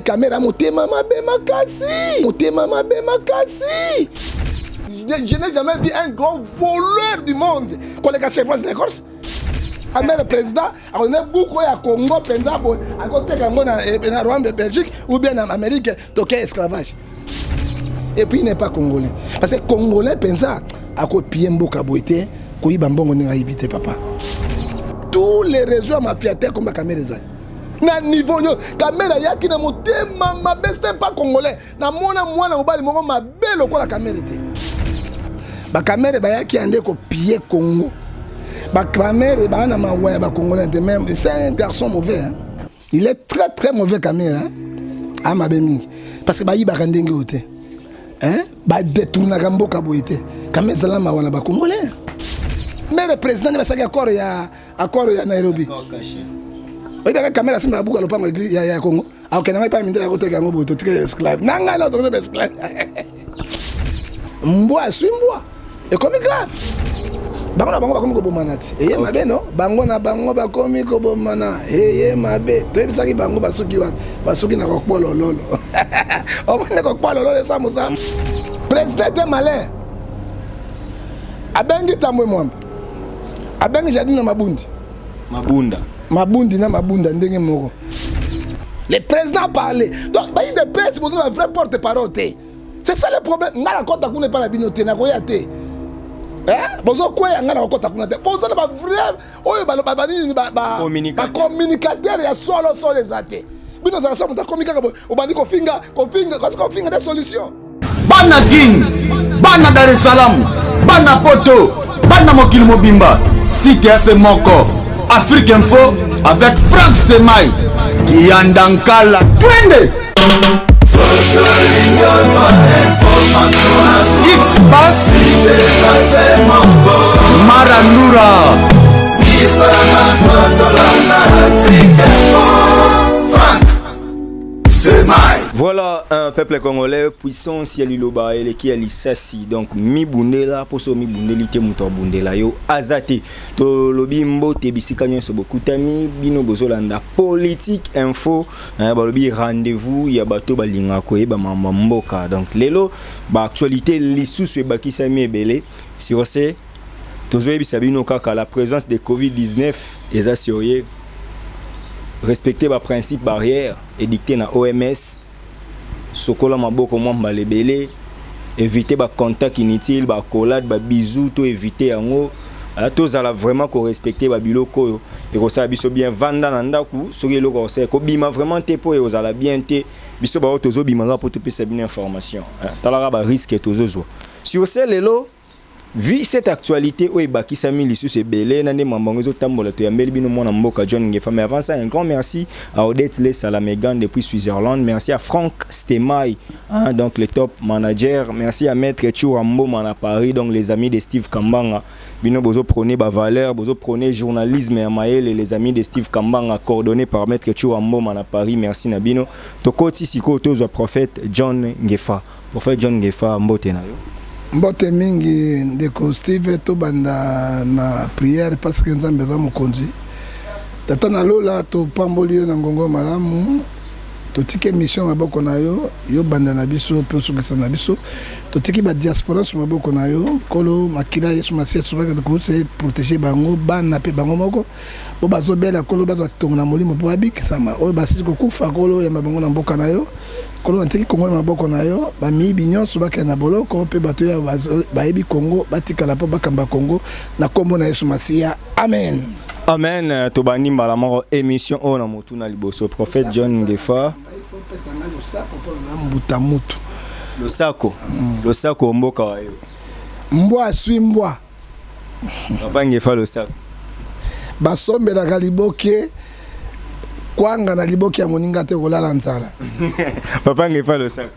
Kamera motema mabe makasi, motema mabe makasi. Je n'ai jamais vu un grand voleur du monde koleka chef na Corse. Amere président akozala buku ya Congo mpenza boye akoteka yango na Rwanda, Belgique ou bien na Amérique, toke esclavage. Et puis il n'est pas congolais. Parce que congolais mpenza akopie mboka boye te, koyiba mbongo ndenge ayibi te papa. Tous les réseaux ya mafia te komba Kamere ezali na niveau nyonso. Kamere ayaki na motema mabe, c'est pas congolais. Namona mwana mobali moko mabe lokola Kamere te. Bakamere bayaki ya nde kopie Congo. Bakamere baa na mawa ya bacongolais te. Même c'est un garçon mauvais, hein? Il est très très mauvais, Kamere, hein? Amabe mingi parce que bayibaka ndenge oyo te, hein? Badetournaka mboka boye te. Kamere ezala mawa na bacongolais. Mere président nde basalaki accord ya Nairobi. Oyebaka Kamere asimbaka buka lopango ya Congo, akokende ngai epai mindele, akoteka yango boye. Totika esclave na ngai na tokote esclave. Mbwa aswi mbwa, ekomi grave. Bango na bango bakomi kobomana ti eye mabe. No, bango na bango bakomi kobomana, eye mabe. Toyebisaki bango, basuki wapi? Basuki na kokpolololo. Omoni kokpolololo eza mosala. Président te malin, abengi Tambwe Mwamba, abengi Jadine na Mabundi. Mabunda. Mabundi na Mabunda ndenge moko. Le président a parlé. Donc bayi de pesi boza na vrai porte parole te, c'est ça le problème. Nga nakɔta kuna epai na bino te, nakoya te. Bozokweya, nga nakokɔta kuna te. Boza na bavrai oyo banini, bacommunicateur ya solo solo eza te. Bino ozala so moto akomi kaka obandi kofinga, kofinga, kasi kofinga nde solution. Bana Kin, bana Dar es Salaam, bana Poto, bana mokili mobimba, site ya se moko, Afrique Info avec Frank Stemai Kiyanda Nkala. Twende X Bas Marandura. Voilà un peuple congolais, puissance ya liloba eleki ya lisasi. Donc mibundela, poso mibundeli te, moto abundela yo aza te. Tolobi mbote bisika nyonso bokutami bino bozolanda Politique Info, balobi rendez-vous ya bato balingaka koyeba mambo ya mboka. Donc lelo baactualité lisusu ebakisami ebele. Sur ce, tozoyebisa bino kaka la présence de Covid-19 eza sérieux. Respecter baprincipe barrière édicté na OMS: sokola maboko mwa mbala ebele, éviter bacontact inutile, bacollade, babisou, to éviter yango. Tozala vraiment korespecte babiloko oyo ekosala biso bien. Vanda na ndako soki eloko akosala, kobima vraiment te mpo ekozala bien te. Biso baoyo tozobimaka mpo topesa bino information, talaka barisque tozozwa. Sur ce, lelo, vu cette actualité oyo ebakisami lisusu ebele na nde mambo yango ezotambola, toyambeli bino mwana mboka John Ngefa. Mais avant ça, un grand merci à Odette Le Salamegan depuis Switzerland, merci à Frank Stemay, hein, donc le top manager, merci à maître Choura Mboma na Paris, donc les amis de Steve Kambanga. Bino bozoprôner bavaleur, bozoprôner journalisme ya mayele, les amis de Steve Kambanga coordonné par maître Choura Mboma na Paris, merci na bino. Tokoti sikoyo, tozwa prophète John Ngefa. Prophète John Ngefa, mbote na yo. Mbote mingi, ndeko Steve. Tobanda na prière parce que Nzambe aza mokonzi. Tata na lola, topamboli yo na ngongo malamu. Totiki émission maboko na yo, yo banda na biso mpe osukisa na biso. Totiki badiaspora so maboko na yo, Nkolo. Makila Yesu Masiya tosopaki protéger bango, bana mpe bango moko bo bazobela. Nkolo, bazwa tongo na molimo mpo babikisama. Oyo basili kokufa, Nkolo, yamba bango na mboka na yo. Nkolo, natiki Kongo na maboko na yo. Bamiyibi nyonso bakende na boloko, mpe bato oyo bayebi Kongo batikala mpo bakamba Kongo, na nkombo na Yesu Masiya, amen. Amen. Tobandi mbala moko émission oyo na motu na liboso, prophète John Ngefa. Mbuta mutu. Losako, losako, mboka wa yo. Mbwa aswi mbwa. Papa Ngefa, losako. Basombelaka liboke kwanga na liboke ya moninga te, kolala nzala. Papa Ngefa, losako.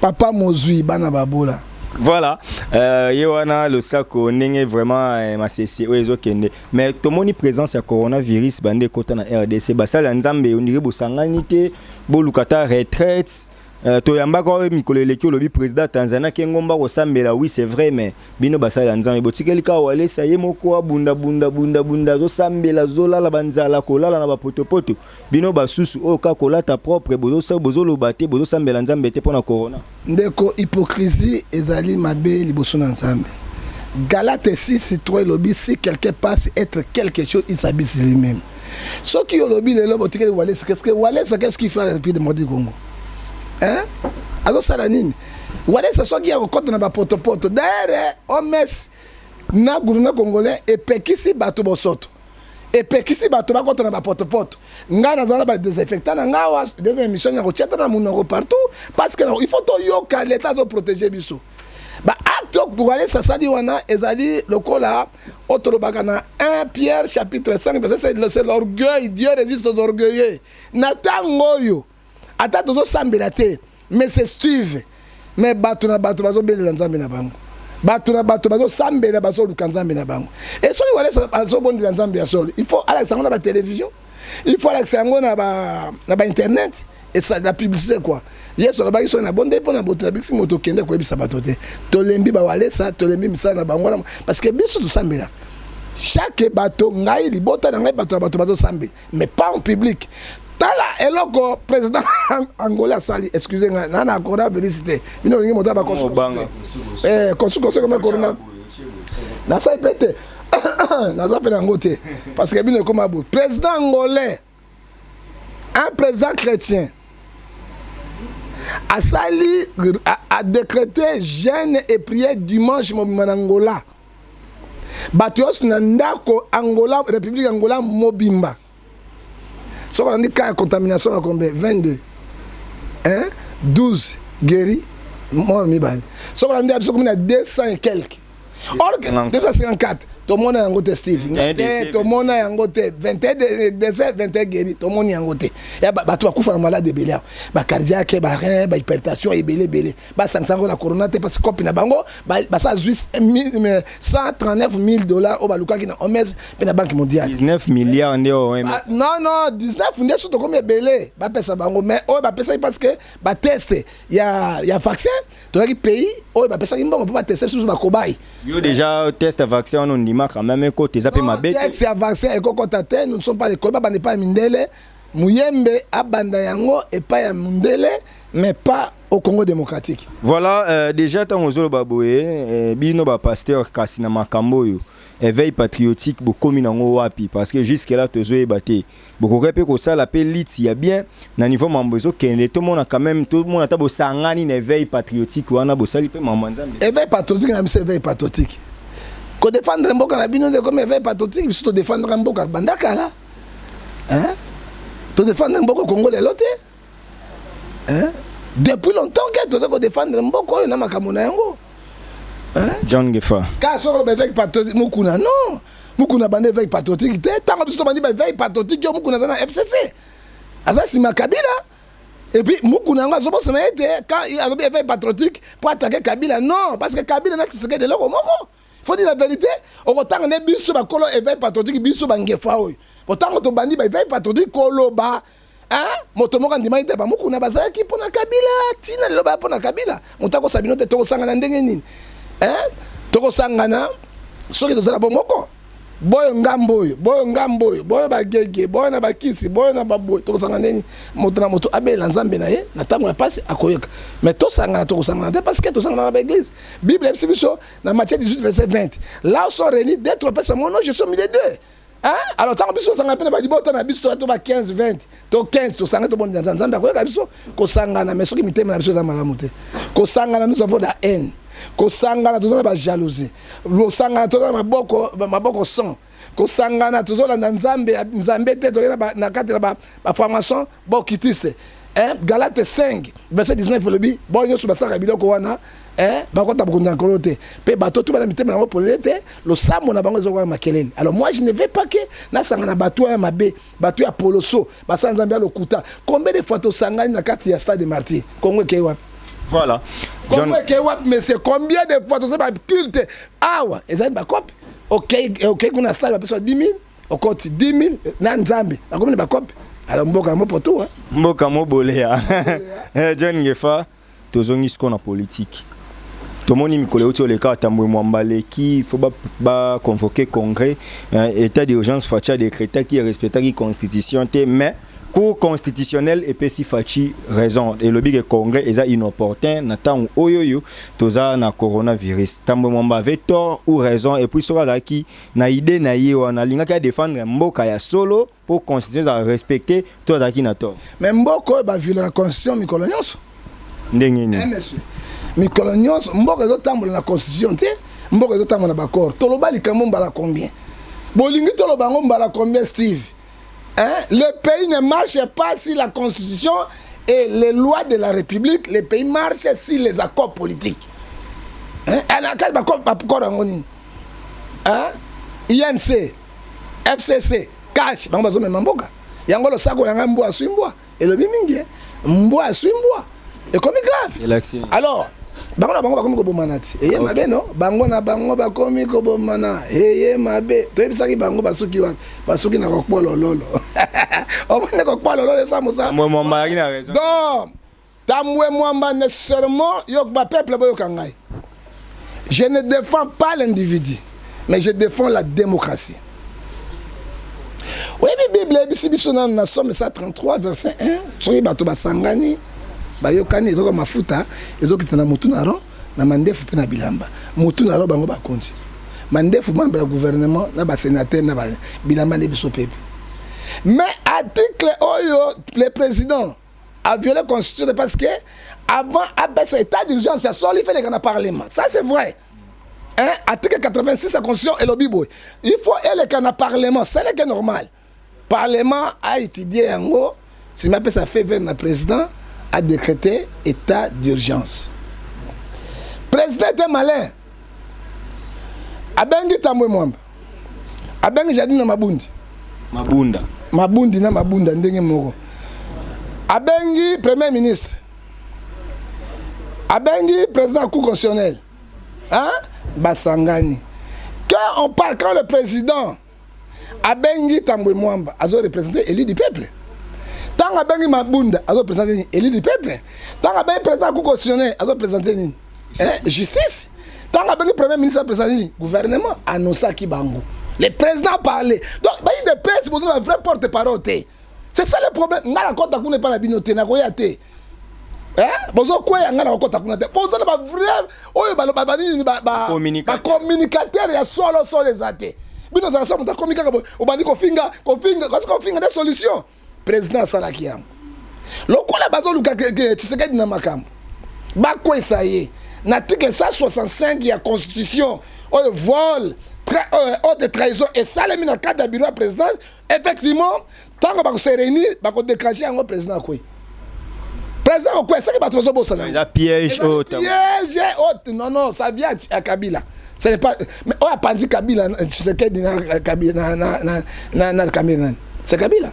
Papa mozwi, bana babola. Voilà, ye wana losako ndenge vraiment masese oyo ezokende. Mais tomoni présence ya coronavirus bande ekota na RDC. Basali ya Nzambe, ondire bosangani te, boluka ta retraite. Toyambaka oyo mikolo eleki, olobi président Tanzanie ke ngomba kosambela. Oui, c'est vrai, mais bino basali ya Nzambe, botikeli kaka Walesa ye moko abunda bunda bunda bunda, azosambela, azolala banzala, kolala na bapotopoto. Bino basusu oyo kaka kolata propre, bozoloba te, bozosambela Nzambe te mpo na corona. Ndeko, hypocrisie ezali mabe liboso na Nzambe. Galate 6 3 elobi: si quelqu'un pense être quelque chose, il s'abuse lui-même. Soki olobi lelo botikeli Walesa, qu'est-ce que Walesa, qu'est-ce qu'il fait à la République démocratique du Congo, hein? Azosala nini Walesa soki akokɔta na bapotopoto? D'ailleurs, OMS na gouvernement congolais epekisi bato bosoto, epekisi bato bakɔta na bapotopoto. Ngai naza na badésinfectant na ngai awa. Deuxième émission ya kotia ta na monoko partout, parce que il faut toyoka l'État azoprotéger biso. Baacte Walesa asali wana ezali lokola oyo tolobaka na 1 Pierre chapitre 5 verset 7, c'est l'orgueil. Dieu résiste aux orgueilleux. Na ntango oyo ata tozosambela te, mais c'est Steve, mais bato na bato bazobelela Nzambe na bango, bato na bato bazosambela, bazoluka Nzambe na bango. E soki Walesa azobondela Nzambe ya solo, il faut alakisa yango na batélévision, il faut alakisa yango na bainternet et ça, la publicité quoi. Yesu alobaki: soki nabondeli mpo na boto, nabikisi moto, okende koyebisa bato te. Tolembi bawalesa, tolembi misala na bango wana, parce que biso tosambela chaque bato, ngai, libota na ngai, bato na bato bazosambela, mais pas en public. Tala eloko président angolais asali. Excuse ngai, na coronavirus te. Bino olingi moto bakonsu kome corona, nasali mpe te, naza mpe nango te, parce que bino ekoma boye. Président angolais, un président chrétien, asali adécrété jeûne et prière dimanche mobima na Angola. Bato nyonso na ndako. Angola, République Angola mobimba, soki olandi cas ya contamination na combien? 22, 1 12 guéri, mort mibale. Soki olandi ya biso, komi na 200 et quelque, or 254. Tomona yango te, Steve, te, tomona yango te. 21 décès, 21 guéri, tomoni yango te. Ya bato bakufa na malade ebele awa, bacardiaque, barein, bahypertension ebele ebele. Basangisa yango na corona te, parce que cope na bango basala zwi 139 000 dollars oyo balukaki na OMS mpe na Banque mondiale. 19 milliards nde OMS. Non, 19 nde so tokomi ebele bapesa bango, mais oyo bapesaki parce que batest ya vaccin, tozalaki pays oyo bapesaki mbongo mpo bateste biso bakobai. Yo déjà test ya vaccin wana ondima quand même ekota, eza mpe mabe te. Test ya vaccin ekokota te. Nous ne sommes pas les koyeba banda epai ya mindele. Muyembe abanda yango epai ya mindele, mais pas au Congo démocratique. Voilà, déjà ntango ozoloba boye, bino bapasteur, kasi na makambo oyo éveil patriotique bokomi nango wapi? Parce que jusque là tozoyeba te. Bokoki mpe kosala mpe liti ya bien na niveau mambo ezokende, tomona quand même, tomona ata bosangani na éveil patriotique wana, bosali mpe mambo ya Nzambe. Éveil patriotique na biso, éveil patriotique kodéfendre mboka na bino nde comme éveil patriotique. Biso todéfendra mboka banda kala, hein? Todéfendre mboka Congo lelo te, hein? Depuis longtemps ke toza kodéfendre mboka oyo na makambo na yango, hein? John Ngefa. Ka soki oloba éveil patriotique, Mokuna, non, Mokuna banda éveil patriotique te. Ntango biso tobandi baéveil patriotique, yo Mokuna aza na FCC, aza nsima Kabila. Et puis Mokuna yango azobosana ye te quand alobi éveil patriotique po attaquer Kabila. Non, parce que Kabila na Tshisekedi eloko moko, faut dire la vérité. Okotanga nde biso bakolo éveil patriotique, biso bangefa oyo, botango tobandi baéveil patriotique koloba, moto moko andimaki te. Bamokuna bazalaki mpo na Kabila, ntina lelo baya mpo na Kabila. Moto akosa bino te. Tokosangana ndenge nini? Tokosangana soki tozala bo moko. Boyo ngambo oyo, boyo ngambo oyo, boyo bagege, boyo na bakisi, boyo na baboye, tokosangana ndeni? Moto na moto abelela Nzambe na ye na ntango ya pasi, akoyoka. Mais tosangana, tokosangana te, parce que tosangana na baéglise. Bible ebisi biso na Matthieu 18 verset 20: là où sont réunis deux, trois personnes, mon nom, je suis au milieu d'eux. Hein? Alors ntango biso tosangana mpe na balibota na biso, to ba 15, 20 to 15, tosanga, tobondela Nzambe, Nzambe akoyoka biso. Kosangana, mais soki mitema na biso eza malamu te, kosangana, nous avons la haine, kosangana, toza na bajalousie, kosangana, toza na maboko, maboko sang, kosangana, tozolanda Nzambe, Nzambe te, toye na kati na baformation bokitise. Galate 5 verset 19 elobi: bo nyonso basalaka biloko wana, bakota bokonzi na Nkolo te. Mpe bato tu bana mitema yango polele te, losambo na bango ezokola makelele. Alors moi, je ne veux pas ke nasanga na bato wana mabe, bato ya poloso, basala Nzambe ya lokuta. Combien de fois tosangani na kati ya Stade Martyr? Kongo ekei wapi? Voilà. Kongo ekei wapi, monsieur? Combien de fois tosala baculte awa, ezali bakope? Okei kuna stade, bapesa 10 000, okoti 10 000 na Nzambe, bakomi na bakope. Alors mboka mopoto, hein? Mboka mobolea. Eh, John Ngefa, tozongi sikoyo na politique. Tomoni mikolo euti oleka, Tambwe Mwamba leki, faut baconvoquer congrès, état d'urgence. Fatshi adécrétaki, respectaki constitution te, mais Cour constitutionnelle epesi Fatshi raison, elobi ke congrès eza inopportun na ntango oyo oyo toza na coronavirus. Tambwe Mwamba avait tort ou raison? Et puis soki azalaki na idée na ye wana, alingaki adéfendre mboka ya solo mpo constitution ezala respecté, to azalaki na tort? Mais mboka oyo baviolaka constitution mikolo nyonso. Ndenge nini? Eh, monsieur, mikolo nyonso mboka ezotambola na constitution te, mboka ezotambola na baaccord. Toloba likambo mbala combien? Bolingi toloba yango mbala combien, Steve, hein? Le pays ne marche pas sur la constitution et les lois de la République. Le pays marche sur les accords politiques, hein? Kati baaccord yango nini, hein? UNC, FCC, CACH, bango bazomema mboka yango. Losako na ngai, mbwa aswi mbwa, elobi mingi, eh? Mbwa aswi mbwa, ekomi grave. Relaxé. Alors bango na bango bakomi kobomana ti eye mabe. No, bango na bango bakomi kobomana, eye mabe. Toyebisaki bango, basuki wapi? Basuki na kokpoa lololo. Omoni, kokpoa lololo eza mosala. Tambwe Mwamba azalaki na raison? Donc Tambwe Mwamba nécessairement, yo bapeuple boyoka ngai, je ne défends pas l'individu, mais je défends la démocratie. Oyebi, Bible eyebisi biso nano na Psaume 133 verset 1: soki bato basangani, bayokani, ezoka mafuta ezokita na motu na Aron, na mandefu mpe na bilamba. Motu na Aron, bango bakonzi; mandefu, membre ya gouvernement na basénateur; na bilamba nde biso pepe. Mais article oyo, le président a violé constitution parce que avant apesa état d'urgence ya solo, il fait na parlement. Ça, c'est vrai, hein? Article 86 ya constitution elobi boye: il faut eleka na parlement. Ce n'est que normal, parlement a étudié yango, nsima apesa feu vert na président a décrété état d'urgence. Président était malin, abengi Tambwe Mwamba, abengi Jadi na Mabundi. Mabunda. Mabundi na Mabunda ndenge moko. Abengi premier ministre, abengi président ya Cour constitutionnelle, hein? Basangani. Quand on parle, quand le président abengi Tambwe Mwamba, azo représenter élu du peuple. Ntango abengi Mabunda, azo représenter nini? Élu du peuple. Ntango abengi président ya Cour constitutionnelle, azo représenter nini? Eh, justice. Ntango abengi premier ministre, azo représenter nini? Gouvernement. Annonçaki bango, le président a parlé. Donc baUDPS, boza na vrai porte parole te, c'est ça le problème. Ngai nakɔta kuna epai na bino te, nakoya te. Bozokweya, ngai nakokɔta kuna te. Boza na bavrai oyo banini, bacommunicateur ya solo solo eza te. Bino ozala so moto akomi kaka boye, obandi kofinga, kofinga, kasi kofinga nde solution. Président asalaki yango lokola bazoluka Tshisekedi na makambo bakwesa ye na article 165 ya constitution oyo, vol, haute trahison esalemi na cadre ya bureau ya président. Effectivement, ntango bakose réunir, bakodéclenche yango, président akwei. Président akokwei soki bato bazobosana. Eza piège oyo. Piège oyo, non, non, ça vient à Kabila. Ce n'est pas, mais oyo apandi Kabila, Tshisekedi na Kabila na Kamerhe nani? C'est Kabila.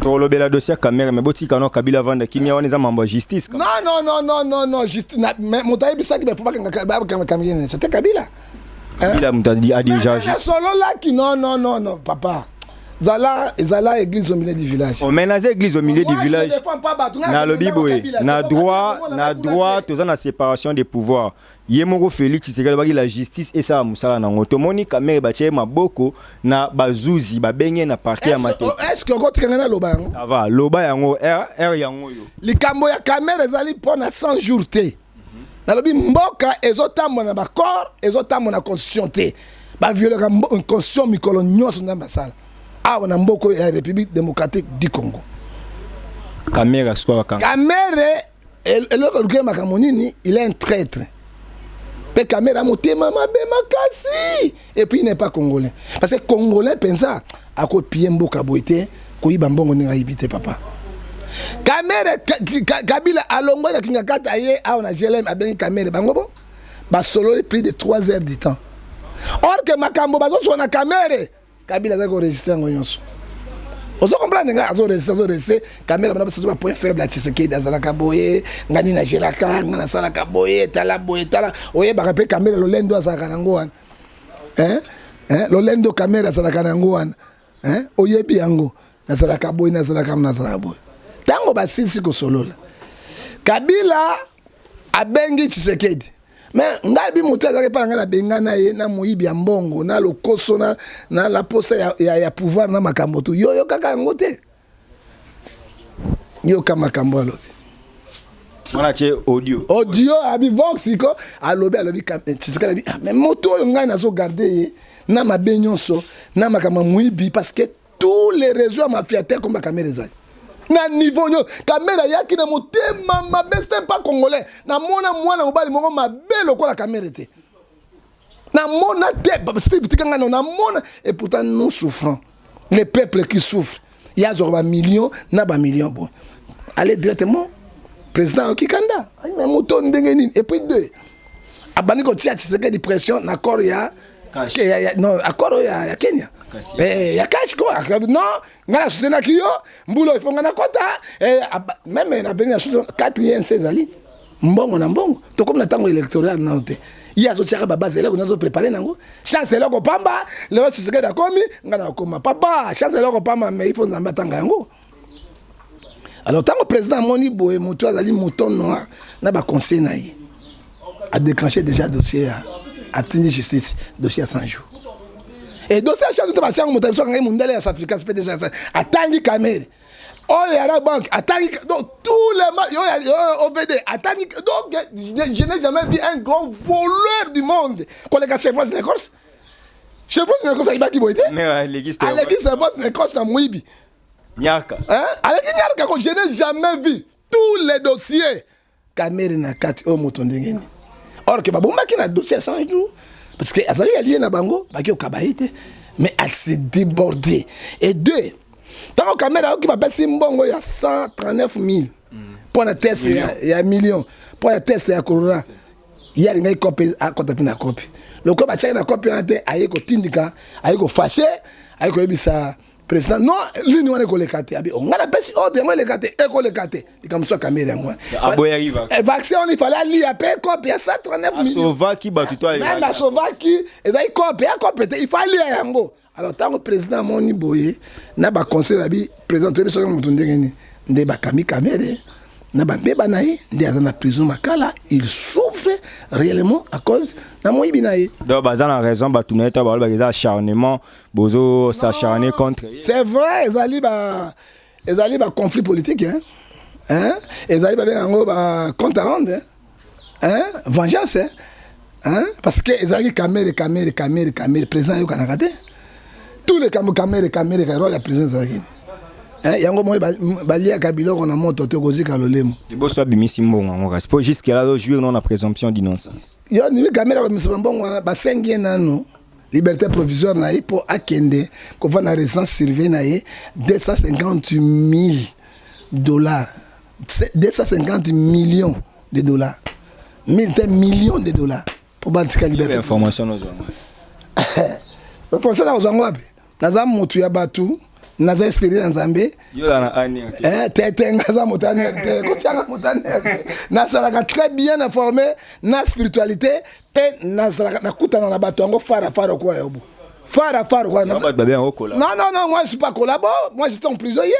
Tolobela dossier ya Kamerhe, mais botika no Kabila vanda kimia, wana eza mambo ya justice. Non, non, non, non, non, non, justice, mais moto ayebisaki bafo bakanga Kamerhe, c'était Kabila. Kabila moto adirige. Sololaki. Non, non, non, non, papa, zala, ezala église au milieu du village. Oh, mais naza église au milieu du village. Nalobi boye, na droit toza na séparation des pouvoirs. Ye moko Félix Tshisekedi alobaki la justice esala mosala nango. Tomoni Kamerhe batie ye maboko na bazuzi, babenge na parquet ya Matete. Est ce que okotika ngai naloba yango? Ça va, loba yango, r yango oyo. Likambo ya Kamerhe ezali mpo na 100 jours te. Nalobi mboka ezotambola na baaccord, ezotambola na constitution te. Baviolaka constitution mikolo nyonso. Nzambe asala awa na mboka ya République démocratique du Congo. Kamerhe sikoyo akanga. Kamerhe, eloko eluki makambo nini? Il est un traître. Mpe Kamerhe motema mabe makasi, et puis il n'est pas congolais, parce que congolais mpenza akopie mboka boye te, koyiba mbongo ndenge ayibi te. Papa Kamerhe, Kabila alongoi na Kingakati, aye awa na GLM, abengi Kamerhe, bango bo basololi plus de 3 heures du temps. Or que makambo bazoswa na Kamerhe, Kabila azali koenregistrer yango nyonso. Ozo comprendre ngai? Azoenregistrer, azoenregistrer. Kamerhe bana basazo bapoint faible ya Tshisekedi: azalaka boye, ngai nini nageraka, ngai nasalaka boye, tala boye, tala. Oyebaka mpe Kamerhe, lolendo azalaka nango wana, hein? Hein? Lolendo Kamerhe azalaka nango wana, hein? Oyebi yango. Nazalaka boye, nazalaka, nazalaka boye. Ntango basilisi kosolola, Kabila abengi Tshisekedi. Mais ngai bi moto azalaki epai na ngai, nabengana ye na moyibi ya mbongo, na lokoso, na posa ya pouvoir, na makambo tu. Yo yokaka yango te, yoka makambo alobi. Wana tie audio. Audio abi vox ko alobi Tshisekedi alobi: "Ah, mais moto oyo ngai nazogarde ye na mabe nyonso, na makambo ya moyibi, parce que tous les réseaux ya mafia te komba Kamerhe ezali na niveau nyonso. Kamerhe ayaki na motema mabe, c'est pas congolais. Namona mwana mobali moko mabe lokola Kamerhe te, namona te. Steve, tika ngai namona. Et pourtant nous souffrons, les peuples qui souffrent, ye azwaka bamillion na bamillion. Bon, allez directement, président ayoki kanda: mais moto ndenge nini? Et puis deux, abandi kotia Tshisekedi pression na accord ya non, accord oyo ya Kenya. Ya cash ko. Non, ngai nasoutenaki yo mbula, il faut ngai nakota même na veni na 4 inc ezali mbongo na mbongo. Tokomi na ntango électoral nano te, ye azotiaka babase, eloko nazoprépare nango chance, eloko pamba. Lelo Tshisekedi akomi, ngai nakokoma papa chance, eloko pamba. Mais il faut Nzambe atanga yango. Alors ntango président amoni boye, moto azali mouton noir na baconseil na ye, adéclenché déjà dossier ya, atindi justice dossier ya 100 jours. Et dossier ya 100 jours te, basiango moto biso akangai mondele ya Africa mpe déjà atangi Kamerhe oyo ya Rawbank, atangi donc tous les oyo OVD atangi. Donc je n'ai jamais vu un grand voleur du monde koleka Chevron Nécosse. Chevron Nécosse ayibaki boye te, aleki Chevron Nécosse na moyibi. Nyaka. Aleki nyaka ko. Je n'ai jamais vu tous les dossiers Kamerhe na kati oyo, moto ndenge nini? Or ke babombaki na dossier ya 100 jours parce que azali allié na bango, baki okaba ye te, mais elle s'est débordé. Et deux, ntango Kamerhe ayoki bapesi mbongo ya 139 000 mpo na test ya million mpo ya test ya corona, ye alingaki kope, akɔta mpe na kope. Lokola batiaki na kope wana te, aye kotindika, aye kofâcher, aye koyebisa président: non, lini wana ekoleka te. Abi ngai napesi ordre, yango eleka te, ekoleka te. Likambo so Kamerhe yango. Aboyaki vaccin. Vaccin wana, ifale alia mpe kope ya 139 millions. Asovaki bato to? Même asovaki, ezali kope ya kope te, il faut alia yango. Alors ntango président amoni boye na baconseil na bi président, toyebi soki moto ndenge nini nde bakambi Kamerhe na bambeba na ye, nde aza na prison Makala. Il souffre réellement à cause na moyibi na ye. Donc baza na raison, bato na ye to balobaka eza acharnement, bozo s'acharner contre ye. C'est vrai, ezali baconflit politique, hein? Hein? Ezali, babenga yango ba compte à rendre, hein? Hein? Vengeance, hein? Hein? Parce que ezalaki Kamerhe, Kamerhe, Kamerhe, Kamerhe. Président ayokanaka te, tous les kambo Kamerhe, Kamerhe. Rôle ya président ezalaki nini? Yango moi baliaka biloko na moto te, kozika lolemo. Liboso abimisi mbongo yango, kasi po jusque là azojouir non na présomption d'innocence. Yo nimi Kamerhe akomisa bambongo wana, basengi ye nano liberté provisoire na ye mpo akende kovanda na résidence surveillée na ye. 250 000 dollars, 250 millions de dollars, mille te, millions de dollars, mpo batika liberté. Information nozwa yango? Information nakozwa yango wapi? Naza motu ya bato, naza esprit na Nzambe. Yo na ANR te? Te te, nga aza moto ANR te, kotianga moto ANR te. Nazalaka très bien informé na spiritualité mpe nazalaka nakutana na bato yango fara fara kwa yobo fara fara kwa. Bato babe yango kola. Non, non, non, moi je suis pas collabo. Moi, j'étais en prison hier,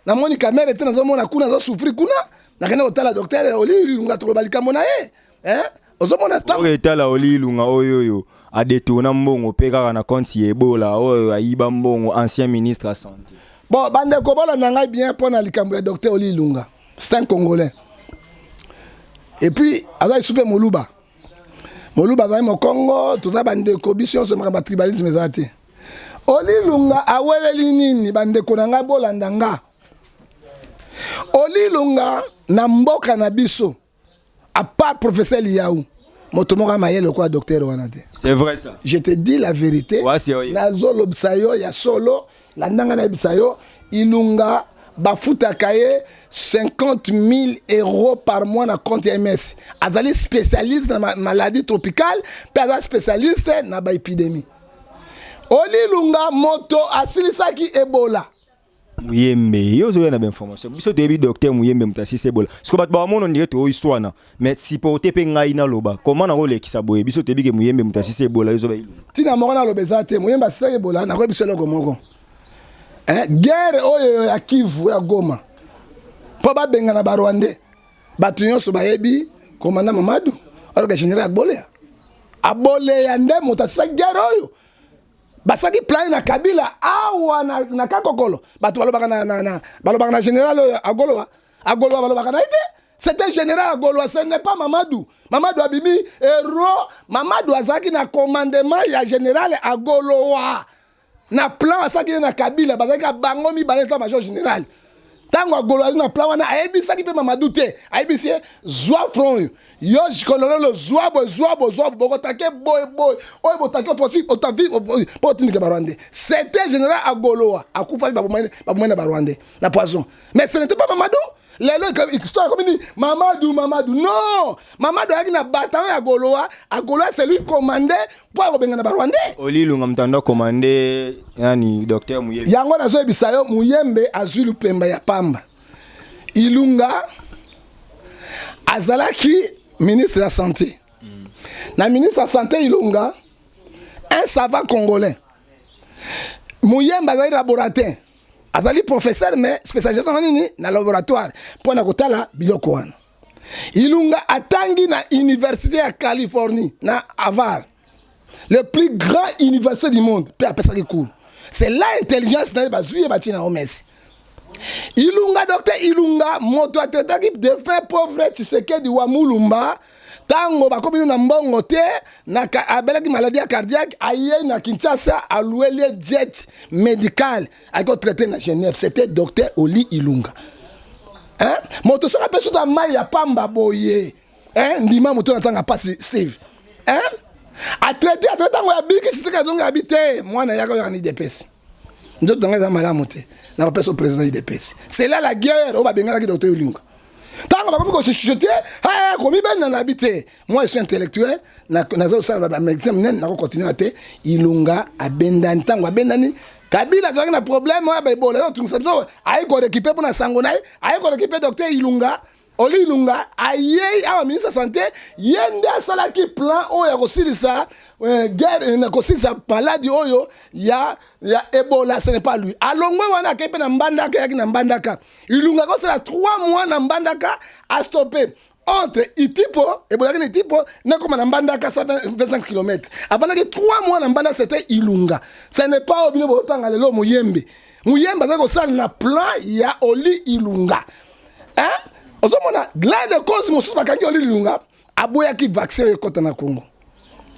namoni Kamerhe te, nazomona kuna azosouffrir kuna. Nakende kotala docteur Oli Ilunga, toloba likambo na ye, hein? Ozomona ntango Oyo etala Oli Ilunga oyo adetourna mbongo mpe kaka na compte ya Ebola, oyo ayiba mbongo, ancien ministre ya santé. Bon, bandeko, bolanda ngai bien mpo na likambo ya docteur Oli Ilunga. C'est un Congolais et puis aza lisusu mpe Moluba. Moluba azali Mokongo, toza bandeko biso nyonso, makambo ya tribalisme eza te. Oli Ilunga aweleli nini? Bandeko na ngai, bolanda nga. Oli Ilunga, na mboka na biso, à part professeur Liaou, moto moko ya mayele lokola docteur wana te. C'est vrai, ça. Je te dis la vérité. Ouais, c'est vrai. Nazolobisa yo ya solo, landanga, nayebisa yo: Ilunga bafutaka ye 50 000 euros par mois na compte ya MS. Azali spécialiste na maladie tropicale mpe aza spécialiste na baépidémie. Oli Ilunga moto asilisaki Ebola. Muyembe, yo ozoya na bainformation, biso toyebi docteur Muyembe moto asisi Ebola. Siko bato bamona ndire toyiswana, mais supporte mpe ngai naloba koma nakolekisa boye. Biso toyebi ke Muyembe moto asisi Ebola, yo ozoba Ilunga. Ntina moko naloba eza te. Moyembe asilisaki Ebola, nakoyebi biso eloko moko. Eh, guerre oyo ya Kivu, ya Goma, mpo babengana Barwandais, bato nyonso bayebi commandant Mamadou, or que général Agboleya, Aboleya nde moto asisaki guerre oyo. Basalaki plan na Kabila awa na Kakokolo. Bato balobaka na balobaka na général oyo Agolowa. Agolowa balobaka na ye te. C'était général Agolowa, ce n'est pas Mamadou. Mamadou abimi héros. Mamadou azalaki na commandement ya général Agolowa. Na plan asalaki ye na Kabila, bazalaki ka bango mibale, état major général. Ntango Agolo azali na plan wana, ayebisaki mpe Mamadou te. Ayebisi ye: "Zwa front oyo, yo kolololo, zwa boye, zwa boye, zwa boye, bokotake boye boye, oyo botake ofosi otavi mpo otindika Barwandais." C'était général Agolowa. Akufaki, babomai na Barwandais na poison, mais ce n'était pas Mamadou. Lelo histoire ekomi nini? Mamadou, Mamadou. Non, Mamadou ayaki na bataillon ya Agolowa. Agolowa, c'est lui commandé mpo akobengana Barwandais. Oli Ilunga moto ando commandé nani? Docteur Muyembe? Yango nazoyebisa yo, Muyembe azwi lupemba ya pamba. Ilunga azalaki ministre ya santé. Na ministre ya santé, Ilunga, un savant congolais. Muyembe azali laboratin, azali professeur, mais spécialisation na nini? Na laboratoire, mpo na kotala biloko wana. Ilunga atangi na université ya Californie, na Harvard, le plus grand université du monde, mpe apesaki cours. C'est là intelligence na ye, bazwi ye, batie na OMS. Ilunga, docteur Ilunga, moto atraitaki défunt pauvre Tshisekedi wa Mulumba ntango bakomi na mbongo te, abelaki maladie ya cardiaque. Aye na Kinshasa, alueli ye jet médical, ayaki kotraite na Genève. C'était docteur Oli Ilunga, hein? Moto soki apesi ota mai ya pamba boye, hein? Ndima moto na ntanga mpasi, Steve, hein? Atraite, atraite, ntango ya biki, Tshisekedi azongi, abi te: "Mwana yaka oyaka na UDPS, nzoto nanga eza malamu te, na bapesa président UDPS." C'est là la guerre oyo babenganaki docteur Ilunga. Ntango bakomi kochuchote, komibenda na bi te: "Moi, je suis intellectuel, naza kosala bamédecin monene, nakokontinue te." Ilunga abendani. Ntango abendani, Kabila azalaki na problème oyo baebola oyo otungisa biso, ayi korécupérer mpo na sango na ye, ayi korécupérer docteur Ilunga. Oli Ilunga ayei awa ministre ya santé. Ye nde asalaki plan oyo ya kosilisa guerre, na kosilisa maladie oyo ya Ebola. Ce n'est pas lui. Alongwe wana, akei mpe na Mbandaka. Eyaki na Mbandaka, Ilunga akosala 3 mois na Mbandaka, astoppe entre Itipo, ebolaki na Itipo, nakoma na Mbandaka, 125 km. Avandaki 3 mois na Mbandaka. C'était Ilunga, ce n'est pas oyo bino botanga lelo Muyembe. Muyembe azali kosala na plan ya Oli Ilunga, hein? Ozomona l'un de cause mosusu bakangi Oli Ilunga, aboyaki vaccin oyo ekɔta na Congo,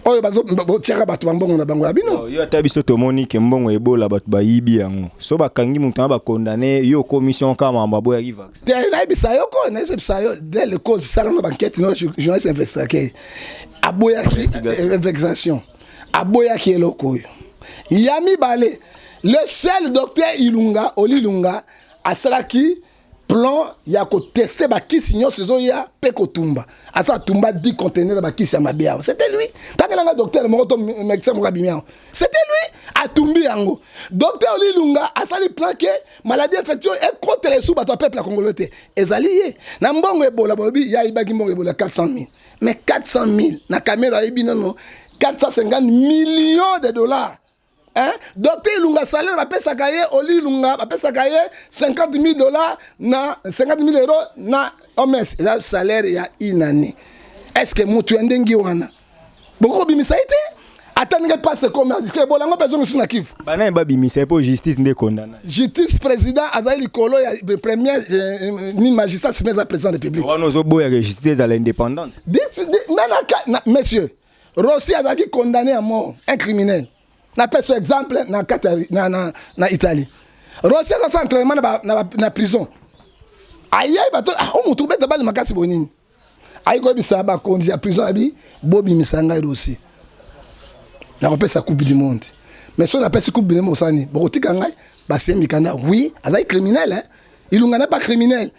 oyo botiaka bato bambongo na bango ya bino. Yo, ata biso tomoni ke mbongo Ebola bato bayibi yango. So bakangi moto na bakondane yo, commission kaka mambo aboyaki vaccin. Te, nayebisa yo ko, nayebisa yo dès le cause salanga bankete no journaliste investigateur aboyaki vaccination, aboyaki eloko oyo ya mibale. Le seul docteur Ilunga, Oli Ilunga, asalaki plan ya koteste bakisi nyonso ezoya mpe kotumba. Asa atumba 10 conteneur ya bakisi ya mabe awa. C'était lui. Ntangelanga docteur moko to médecin moko abimi yango, c'était lui, atumbi yango. Docteur Oli Ilunga asali plan ke maladie infectieuse ekotela esu bato ya peuple ya Congolais te. Ezali ye na mbongo Ebola. Balobi ye ayibaki mbongo Ebola 400 000, mais 400 000 na Caméra ayebi nano 450 millions de dollars, hein? Docteur Ilunga, salaire bapesaka ye, Oli Ilunga, bapesaka ye 50 000 dollars na 50 000 euros na OMS, eza salaire ya une année. Est ce que moto ya ndenge wana bokoki kobimisa ye te? Ata ndenge passe comme Ebola yango mpe ezongi su na Kivu. Bana ye babimisa ye mpo justice nde condamna. Justice, président azali likolo ya premier ni magistrat suprême, eza président de République. Wana ozoboyaka justice ezala indépendante. Monsieur Rossi azalaki condamné à mort, un criminel. Napesa exemple na kati na Italie. Rossi azosala entraînement na prison. Ayei bato o motu obeta bale makasi boye nini. Ayi koyebisa bakonzi ya prison, abi: "Bobimisa ngai Rossi, nakopesa Coupe du monde. Mais soki napesi Coupe du monde, osala nini? Bokotika ngai?" Basie mikanda. Oui, azali criminel, hein? Ilunga na bacriminel,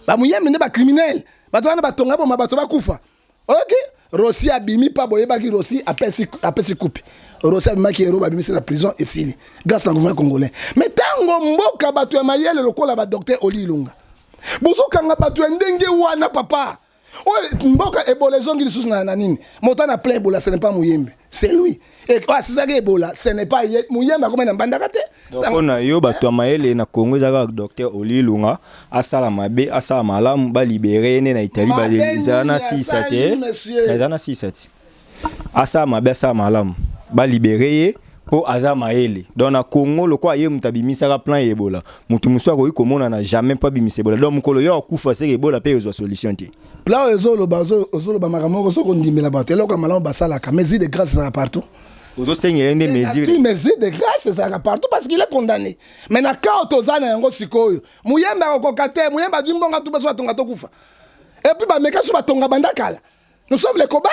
bamuyembe nde bacriminel. Bato wana batonga boma bato bakufa. Oyoki Rossi abimi mpa boyebaki Rossi apesi coupe. Rossi abimaki héros, babimisi na prison, esili grâce na gouvernement congolais. Mais ntango mboka bato ya mayele lokola badocteur Oli Ilunga, bozokanga bato ya ndenge wana, papa oyo mboka Ebola ezongi lisusu na nini, moto na plein Ebola, ce n'est pas Muyembe, c'est lui. Oyo asisaki Ebola, ce n'est pas ye. Muyembe akomi na Mbandaka te. Mpo na yo, bato ya mayele na Congo eza kaka docteur Oli Ilunga. Asala mabe, asala malamu, balibérer ye nde na Italie. Ezala na sisa te, eza na sisa ti. Asala mabe, asala malamu, balibérer ye mpo aza mayele. Donc na Congo, lokola ye moto abimisaka plan ya Ebola, moto mosusu akoki komonana jamais mpo abimisa Ebola. Donc mokolo yo akufa, seke Ebola mpe ezwa solution te. Plan oyo ezoloba, ozoloba makambo moko soki ondimela bato. Eloko ya malamu basalaka, mesure de grâce ezalaka partout. Ozosengela nde mesure? Ki mesure de grâce ezalaka partout parce qu'il est condamné. Mais na cas oyo toza na yango sikoyo, Muyembe akokoka te. Muyembe azwi mbongo tu, beso batonga tokufa. Et puis bameka so batonga banda kala. Nous sommes les cobayes,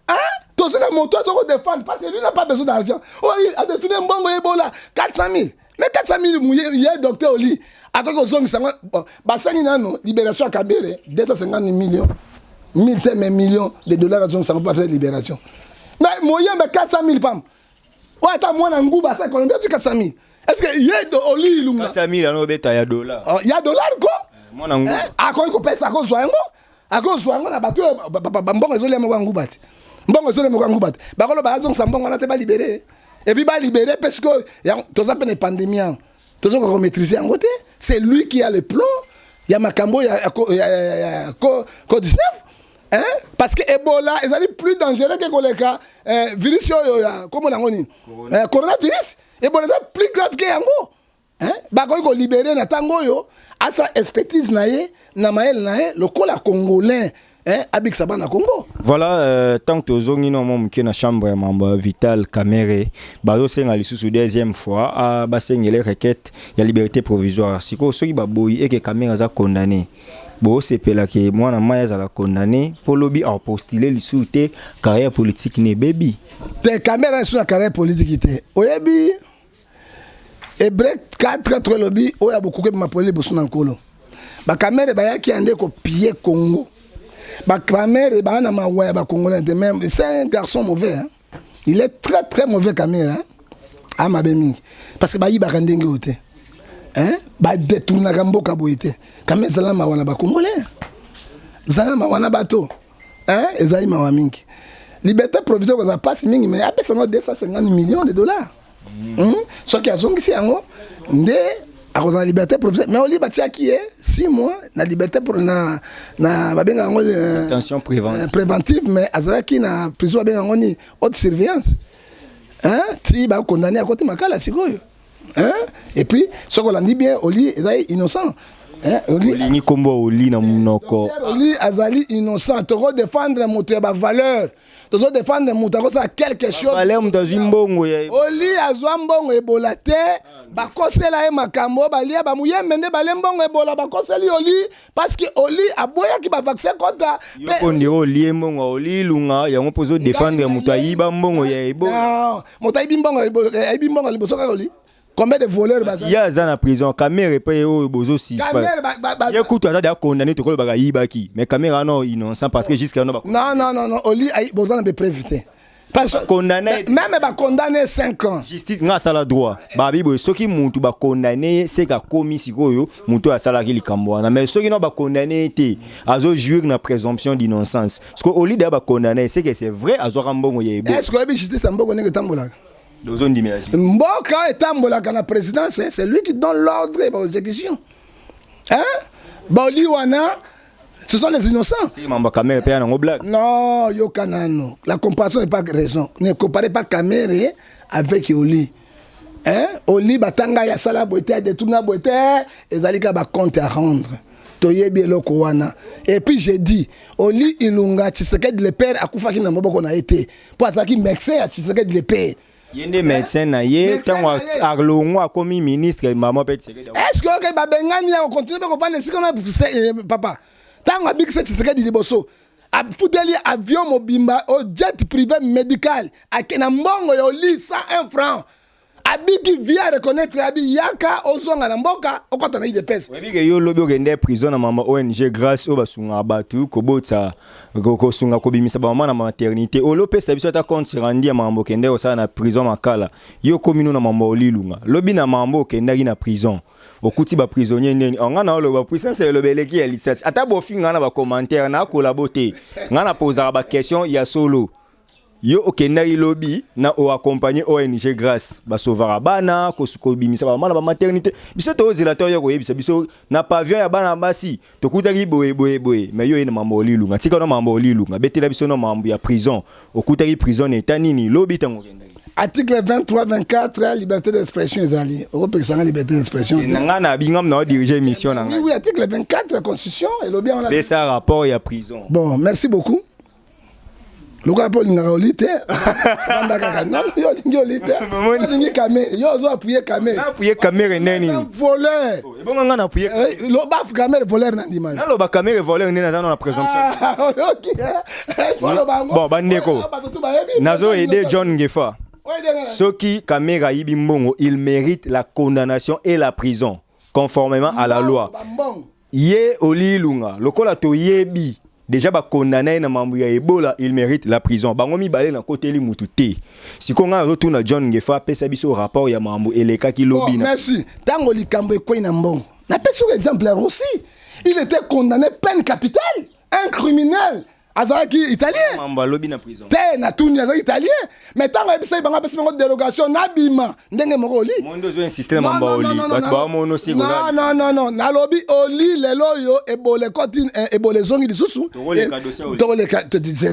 hein? Toza na moto aza kodéfendre parce que lui n'a pas besoin d'argent. Oyo adétourné mbongo Ebola 400 000, mais 400 000, ye docteur Oli akoki kozongisa yango. Basengi nano libération ya Kamerhe 250 millions, 1000 te, mais millions de dollars, azongisa yango mpo apesa libération. Mais Moyembe, 400 000 pam, oyo ata mwana nguba asa Colombie azwi 400 000. Est ce que ye Oli Ilunga? 400 000 ano obeta ya dollar? Ya dollar ko. Mwana nguba. Akoki kopesa, akozwa yango, akozwa yango na bato oyo bambongo ezolia moko ya nguba te. Mbongo ezolia moko ya nguba te. Bakoloba azongisa mbongo wana te, balibérer. Et puis balibérer parce que toza mpe na pandémie yango, tozokoka komaîtriser yango te. C'est lui qui a le plan ya makambo ya co 19, hein? Parce que Ebola ezali plus dangereux ke koleka virus oyo ya komona yango nini, coronavirus. Ebola eza plus grave ke yango, hein? Bakoki kolibérer na ntango oyo, asala expertise na ye na mayele na ye lokola Congolais, hein? Abikisa bana Congo. Voilà, tant que tozongi no mwa moke na chambre ya mambo ya Vital Kamerhe, bazosenga lisusu deuxième fois, basengele requête ya liberté provisoire. Sikoyo soki baboyi eke Kamerhe aza condamné, bosepelaki mwana mai azala condamné mpo lobi apostule lisusu te, carrière politique ne ebebi? Te, Kamerhe lisusu na carrière politique te. Oyebi Hébreu 4 3 elobi oyo ya bokuku ebima polele liboso na Nkolo. Bakamerhe bayaki ya nde kopiller Congo. Bakamerhe baa na mawa ya Bacongolais te. Même c'est un garçon mauvais, hein? Il est très très mauvais, Kamerhe, hein? Amabe mingi parce que bayibaka ndenge oyo te, hein? Badétournaka mboka boye te. Kamerhe, ezala mawa na Bacongolais, zala mawa na bato, hein? Ezali mawa mingi. Liberté provisoire kozala mpasi mingi, mais apesa ngo 250 millions de dollars. Soki azongisi yango nde akozala liberté provisoire. Mais Oli batiaki ye 6 mois na liberté na babenga yango détention préventive. Préventive, mais azalaki na prison, babenga yango ni haute surveillance, hein? Ti bakondamner, akoti Makala sikoyo, hein? Et puis soki olandi bien, Oli ezali innocent, hein? Oli Olingi nkombo Oli na monoko. Oli azali innocent. Tokodéfendre moto ya bavaleur, tozodéfendre moto akosala quelque chose. Valeur, moto azwi mbongo ya Oli azwa mbongo Ebola te. Bakosela ye makambo, balia bamuyembe nde balie mbongo Ebola. Bakoseli Oli parce que Oli aboyaki bavaccin kota. Yo mpo ndire olie mbongo Oli Ilunga yango mpo ozodéfendre moto ayiba mbongo ya Ebola. Non, moto ayibi mbongo, ayibi mbongo liboso kaka Oli. Combien de voleurs baza? Ye aza na prison. Kamerhe mpe oyo bozosuspendre. Kamerhe ye kutu aza deya condamné, tokolobaka ayibaki, mais Kamerhe wana innocent parce que jusque wana Non, non, non, non, Oli boza na bapreuve te. Parce que Condamné. Même bakondamné 5 ans. Justice, nga asala droit, babi boye: soki mutu bakondamné ye, seke akomi sikoyo mutu oyo asalaki likambo wana. Mais soki no bakondamné ye te, azojouir na présomption d'innocence. Parce que Oli deya bakondamné ye, seke c'est vrai azwaka mbongo ya Ebola. Est ce que oyebi justice ya mboka ndenge etambolaka? Ozondimela justice? Mboka oyo etambolaka na présidence, c'est lui qui donne l'ordre ya baexécution, hein? Baoli wana, ce sont les innocents. Seke mambo ya Kamerhe mpe ya nango blague? Non, yoka nano, la comparaison n'est pas raison. Ne comparez pas Kamerhe avec Oli, hein? Oli batanga ya sala boye te, adétourna boye te. Ezali kaka bacompte à rendre, toyebi eloko wana. Et puis j'ai dit, Oli Ilunga, Tshisekedi le père akufaki na maboko na ye te, mpo azalaki médecin ya Tshisekedi le père. Ye nde médecin na ye. Médecin ntango na ye. Alongwa, akomi ministre, mama mpe Tshisekedi. Est ce que oke babengani ya kocontinuer mpe kovanda esika wana? Papa, ntango abikisa Tshisekedi liboso, afuteli avion mobimba o jet privé médical, ake na mbongo ya Oli 101 franc. Abiki via reconnaître, abi yaka ozonga na mboka, okɔta na UDPS. Oyebi ke yo lobi okende prison na mama ONG Grâce oyo basungaka bato kobota, kosunga kobimisa bamama na maternité. Olopesa biso ata compte rendu ya mambo okende kosala na prison Makala. Yo komi no na mambo Olilunga, lobi na mambo okendaki na prison, okuti baprisonnier ndeni. Nga na oloba puissance eloba eleki ya lisasi. Ata bofinga na bacommentaire, nakola bo te. Nga na posaka baquestion ya solo. Yo okendaki lobi na oaccompagne ONG Grâce, basovaka bana, kobimisa bamama na bamaternité. Biso tozela to yo koyebisa biso na pavillon ya bana basi tokutaki boye boye boye. Mais yo ye na mambo olilunga, tika na mambo olilunga, betela biso na mambo ya prison. Okutaki prison na eta nini lobi ntango okendaki? Article 23, 24, liberté d'expression ezali. Okopekisanga liberté d'expression te. Na ngai na bingam na odirige émission na ngai. Oui, article 24 ya Constitution elobi yango. Pesa rapport ya prison. Bon, merci beaucoup. Lokola mpe olingaka oli te, vanda kaka. Non, yo olingi oli te, olingi Kamerhe, yo ozo appuyer Kamerhe. Appuyer Kamerhe neni? Voleur. Ebongo nga na appuyer? Loba Kamerhe voleur, na ndima yo. Naloba Kamerhe voleur nde naza na présomption? Bon, bandeko, nazo aider John Ngefa. Soki Kamerhe ayibi mbongo, il mérite la condamnation et la prison conformément à la loi. Ye Oli Ilunga, lokola toyebi déjà bakondamna ye na mambo ya Ebola, il mérite la prison. Bango mibale na koteli mutu te. Sikoyo ngai nazotuna John Ngefa apesa biso rapport ya mambo elekaki lobi. Na merci. Ntango likambo ekwei na mbongo, napesi oyo exemple ya Rossi. Il était condamné peine capitale, un criminel, azalaki italien. Mambo alobi na prison. Te, natuni, azalaki italien, mais ntango ayebisaki bango, apesi bango dérogation, nabima ndenge moko oli. Mondo ozo insiste na mambo oli, bato baomono si. Non, non, non, non, nalobi oli lelo oyo Ebola ekoti, Ebola ezongi lisusu. Tokoleka dossier oli. Tokoleka,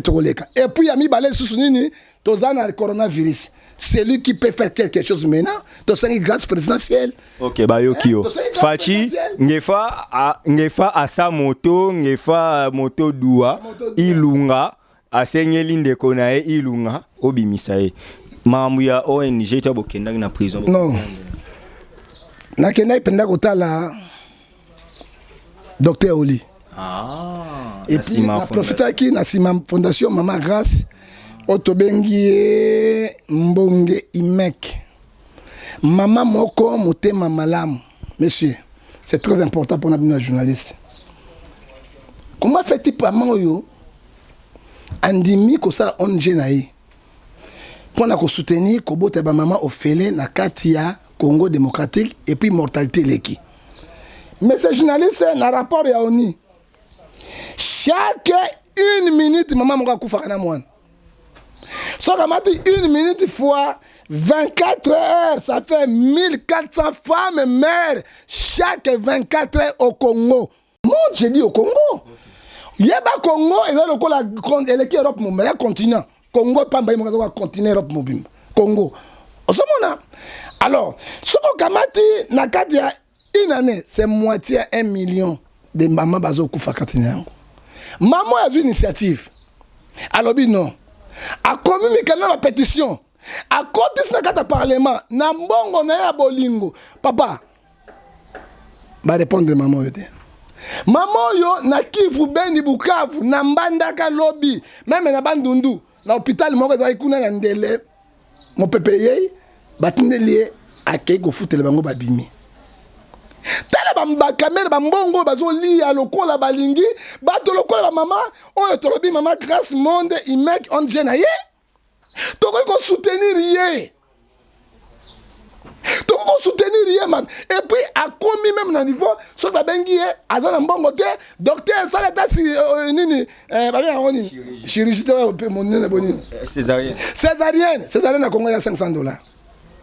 tokoleka. Et puis ya mibale lisusu nini? Toza na coronavirus. Celui qui peut faire quelque chose maintenant, tosengi grâce présidentielle. Ok, bayoki yo. Fatshi Ngefa Ngefa asa moto Ngefa moto dua Ilunga asengeli ndeko na ye Ilunga obimisa ye. Makambo ya ONG to bokendaki na prison? Non, nakendaki mpenza kotala docteur Oli. Ah, et puis naprofitaki na nsima fondation Mama Grâce oyo tobengi ye Mbonge Imek, mama moko motema malamu. Monsieur, c'est très important mpona bino ya journaliste. Comment fait mama oyo andimi kosala ONG na ye mpona kosoutenir kobota bamama ofele na kati ya Congo démocratique? Et puis mortalité eleki. Monsieur journaliste, na rapport ya ONU, chaque une minute mama moko akufaka na mwana. Soki amati une minute fois 24 heures, ça fait 1400 femmes mères chaque 24 heures au Congo. Monde, j'ai dit au Congo. Yeba, Congo eza lokola eleki Europe mobimba ya continent. Congo pamba ye moko aza continent Europe mobimba. Congo ozomona. Alors soki okamati na kati ya une année, c'est moitié ya 1 million de mama bazokufa kati na yango. Mama oyo azwi initiative, alobi non, akomi mikanda na bapétition, akotisi na kati ya parlement na mbongo na ye ya bolingo. Papa, barépondre mama oyo te. Mama oyo na Kivu, Beni, Bukavu, na Mbandaka, lobi même na Bandundu, na hôpital moko ezalaki kuna na ndele, mopepe yei, batindeli ye, akei kofutela bango, babimi. Tala baKamerhe, bambongo oyo bazolia lokola balingi. Bato lokola bamama oyo tolobi, mama Grâce Monde Imek, ONG na ye, tokoki kosoutenir ye, tokoki kosoutenir ye man. Et puis akomi même na niveau soki babengi ye, aza na mbongo te, docteur esala ata si nini, babenga yango nini, chirurgie te, oyo monene bonini? Césarienne. Césarienne. Césarienne na Congo ya 500 $.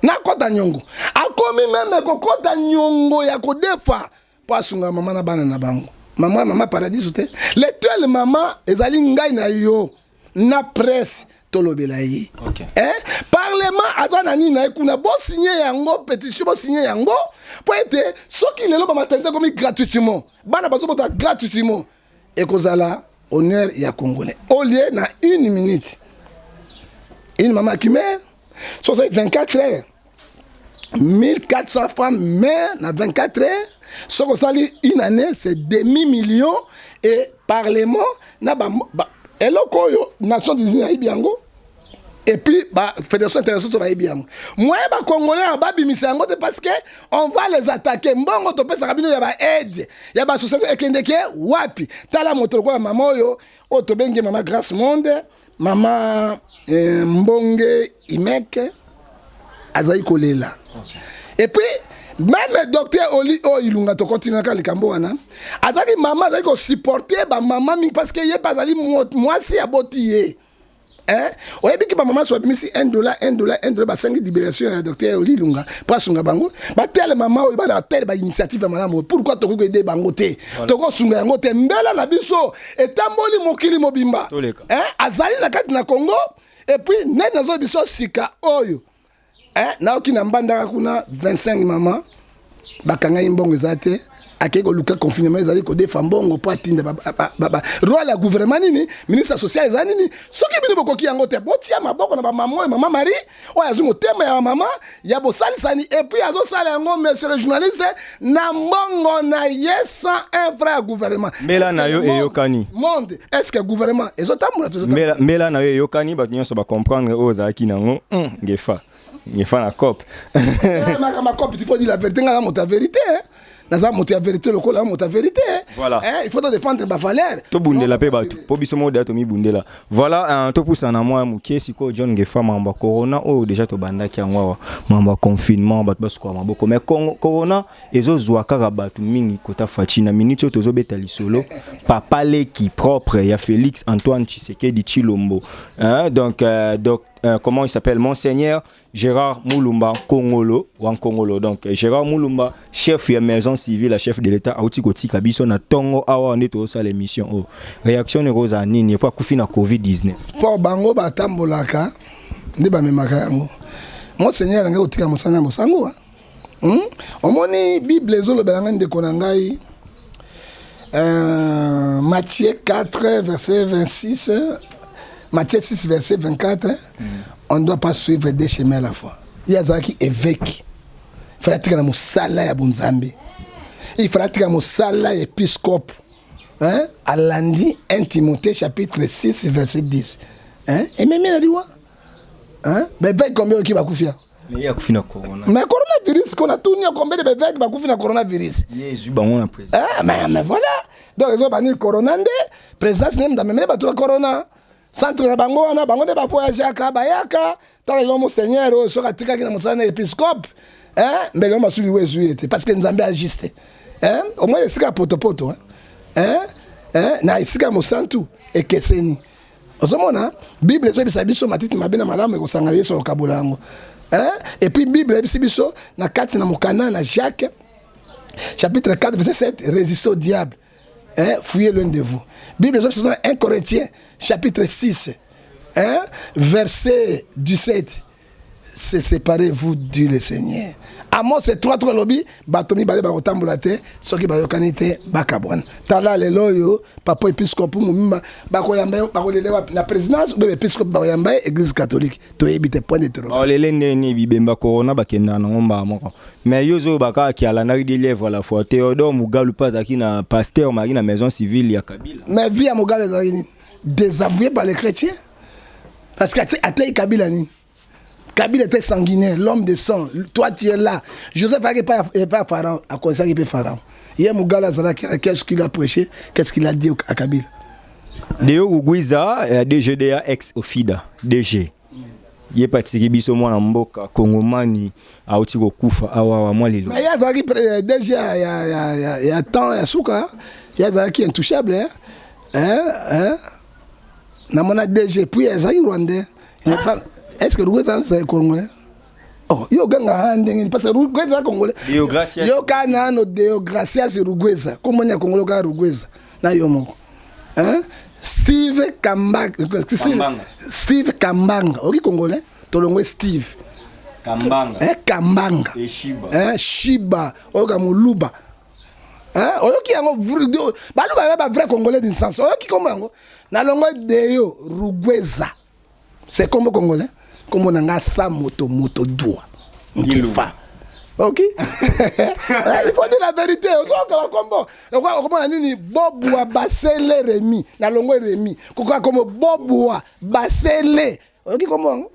Nakɔta nyongo, akomi même kokɔta nyongo ya kodefa mpo asunga mama na bana na bango. Mama, mama paradiso te, letel mama ezali ngai na yo na presse tolobela ye. Eh? Parlement aza na nini na ye kuna, bosigne yango pétition, bosigne yango mpo ete soki lelo bamaternité ekomi gratuitement, bana bazobota gratuitement, ekozala honneur ya Congolais. Au lieu na une minute une maman qui meurt, so ozali 24 heures, 1400 femmes meurent na 24 heures. Soki osali une année, c'est demi million. Et parlement na ba eloko oyo Nations Unies ayebi yango, et puis bafédération internationale to bayebi yango. Moye bacongolais awa babimisa yango te parce que on va les attaquer. Mbongo topesaka bino ya baaide ya baassociation ekendeke wapi? Tala moto lokola mama oyo, oyo tobengi mama Grâce Monde, mama Mbonge Imeke, azali kolela. Et puis même docteur Oli oyo Ilunga, tokontinuaka likambo wana, azalaki mama, azali kosupporte bamama mingi parce que ye mpe azali mwasi, aboti ye. Hein? Oyebi ki bamama so babimisi 1 dollar, 1 dollar, 1 dollar, basengi libération ya docteur Olilunga mpo asunga bango. Batele mama oyo bana batele bainitiative ya malamu. Pourquoi tokoki koede bango te? Tokosunga yango te? Mbela na biso etamboli mokili mobimba. Toleka. Hein? Azali na kati na Congo. Et puis nde nazo biso sika oyo, hein? Naoki na Mbandaka kuna, 25 mama bakangaki, mbongo eza te. Akei koluka confinement, ezali kodefa mbongo mpo atinda rôle ya gouvernement nini, ministre social eza nini? Soki bino bokoki yango te, botia maboko na bamama oyo. Mama Marie oyo azwi motema ya bamama ya bosalisani, et puis azosala yango, monsieur le journaliste, na mbongo na ye, 101 franc ya gouvernement. Mbela na yo eyokani. Monde, est ce que gouvernement ezotambola to ezotambola? Mbela na yo eyokani, bato nyonso bacomprendre oyo ozalaki nango. Ngefa Ngefa na cope. Makambo cope, il faut dire la vérité. Nga moto ya vérité, hein. Naza moto ya vérité lokola moto ya vérité, hein. Voilà. Hein, il faut to défendre bavaleur. Tobundela mpe bato mpo biso moko deya tomibundela. Voilà, topusana mwa moke. Sikoyo, John Ngefa, mambo ya corona oyo déjà tobandaki yango awa, mambo ya confinement, bato basukola maboko, mais corona ezozwa kaka bato mingi kota Fatshi. Na minute oyo tozobeta lisolo, papa leki propre ya Félix Antoine Tshisekedi Tshilombo, hein, donc comment il s'appelle, monseigneur Gérard Mulumba Kongolo wa Kongolo, donc Gérard Mulumba, chef ya maison civile ya chef de l'État, auti kotika biso na tongo awa nde tozosala émission oyo. Réaction ekozala nini po akufi na COVID-19? Mpo bango batambolaka nde bamemaka yango. Monseigneur angai kotika mosala ya mosango, Omoni, Bible ezolobela ngai, ndeko na ngai, Matthieu 4 verset 26, Matthieu 6 verset 24: on ne doit pas suivre deux chemins à la fois. Ye azalaki évêque, fallait atika na mosala ya bonzambe, il fallait atika mosala ya épiscope, hein? Alandi 1 Timothée chapitre 6 verset 10, hein? Ememi na liwa, hein? Baévêque combien oki bakufi? Mais ye akufi na corona. Mais coronavirus, kona tuni ya combien de baévêque bakufi na coronavirus? Ye ezwi bango na président. Ah, mais voilà, donc ezobani corona nde présidence nde mutu amemeli bato ya corona. Centre na bango wana, bango nde bavoyageaka, bayaka. Tala lelo, monseigneur oyo, soki atikaki na mosala na épiscope, mbele oyo masuli we ezwi ye te, parce que Nzambe ajuste. Omoi esika ya potopoto, hein? Hein? Na esika ya mosantu ekeseni. Ozomona, Bible ezoyebisa biso matiti mabe na malamu ekosangana, Yesu akokabola yango, hein? Et puis Bible eyebisi biso na kati na mokanda na Jacques chapitre 4 verset 7: résistez au diable, hein, fuyez loin de vous. Bible ezobisa biso na 1 Corinthiens chapitre 6, hein, verset 17: se séparez-vous, dit le Seigneur. Amos 3 3 lobi bato mibale bakotambola te soki bayokani te, bakabwana. Tala lelo oyo, papa épiscope mobimba bakoyamba ye, bakolela wapi? Na présidence obe épiscope bakoyamba ye église catholique? Toyebi te, point d'interrogation. Baolele ndeni bibemba corona bakendaka nango mbala moko. Mais yo ozoyoba kaka ki alandaki deux lièvres à la fois. Théodore Mugalu mpe azalaki na pasteur maki na maison civile ya Kabila. Mais vie ya Mogalo ezalaki nini? Désavoué par les chrétiens, parce que atei Kabila nini? Kabila était sanguinaire, l'homme de sang. Toi, tu es là. Joseph azalaki epai ya Pharaon, akonisaki mpe Pharaon. Ye Mogalo azalaki, qu'est-ce qu'il a prêché? Qu'est-ce qu'il a dit à Kabila? Deo Rugwiza ya DGDA, ex Ofida DG, ye mpe atiki biso. Mwana mboka kongomani auti kokufa awa mwa lelo. Mais ye azalaki DG ya temps ya suka. Ye azalaki intouchable, hein? Hein? Hein? Namona DG, puis azalaki rwandais. Il n'est pas... Est-ce que Rugwiza azalaki congolais? Oh, yo ganga ha ndenge, parce que Rugwiza aza congolais. Deogracias. Yo ka nano Deogracias Rugwiza, komoni ya congolais kaka Rugwiza na yo moko, hein? Steve Kambanga. Kambanga. Steve Kambanga oki congolais, tolongwe Steve Kambanga. Hein, Kambanga. Eshiba. Hein, Shiba oyoka moluba, hein? Oyoki yango, baluba na bavrai congolais d'une sens. Oyoki kombo yango, nalongwe Deo Rugweza, c'est kombo congolais. Kombo na nga sa moto moto dua Nkefa. Ok, il faut dire la vérité. Ozoyoka bakombo okomona nini? Bobwa Basele Remi, nalongwe Remi, kokoka kombo Bobwa Basele. Oyoki kombo yango,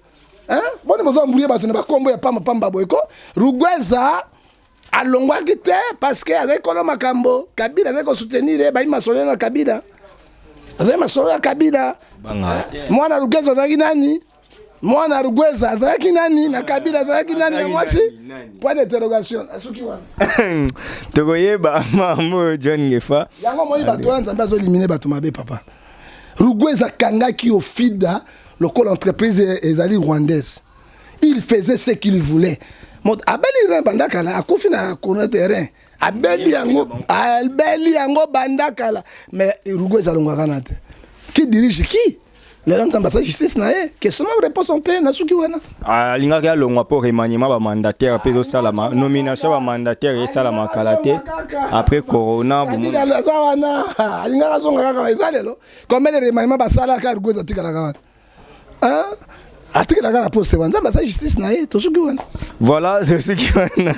hein? Boni bozambouye bato na bakombo ya pamba pamba boye ko? Rugweza alongwaki te parce que azali kolo makambo. Kabila azali kosoutenir ye, bayi masolo na Kabila, azali masolo ya Kabila. Banga. Mwana Rugweza azalaki nani? Mwana Rugweza azalaki nani na Kabila? Azalaki nani na mwasi? Nani? Point d'interrogation, asuki wana. Tokoyeba mambo oyo, John Ngefa. Yango omoni bato wana, Nzambe azoéliminer bato mabe, papa. Rugwez akangaki Ofida lokola entreprise ezali rwandaise. Il faisait ce qu'il voulait. Abeli rein banda kala, akufi na corona terrain. Abeli yango, abeli yango banda kala. Mais Rugwez alongwaka na te. Qui dirige qui? Lelo Nzambe asala justice na ye. Question na réponse en paix na suki wana. Alingaki alongwa mpo remaniement bamandataire mpe ezosalama, nomination bamandataire esalama kala te après corona. Kabila aza wana, alingaka azonga kaka. Eza lelo combien de remaniement basalaka, Rugwez atikalaka wana? Hein? Atikalaka na poste wana. Nzambe asala justice na ye, tosuki wana. Voilà, tosuki wana.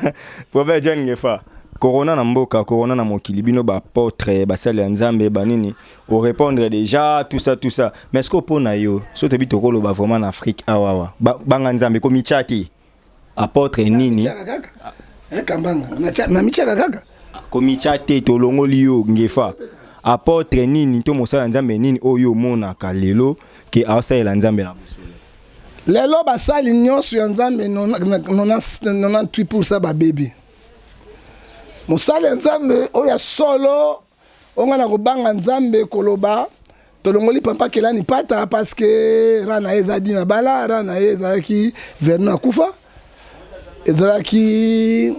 Prophète John Ngefa, corona na mboka, corona na mokili, bino baapôtre, basali ya Nzambe, banini orépondre déjà tout ça, tout ça. Mais est-ce que mpo na yo, so toyebi tokoloba vraiment na Afrique awawa, banga Nzambe komitya te, apôtre nini? Namityaka kaka. Kambanga namityaka kaka. Komitya te, tolongoli yo. Ngefa, apôtre nini to mosala Nzambe nini oyo omonaka lelo ke aosalela Nzambe na bosolo? Lelo basali nyonso ya Nzambe, 98% babebi. Mosali ya Nzambe oyo ya solo, oyo ngai na kobanga Nzambe koloba, tolongoli papa Kelani Pata, parce que ra na ye eza Dina Bala, ra na ye ezalaki Vernon akufa, ezalaki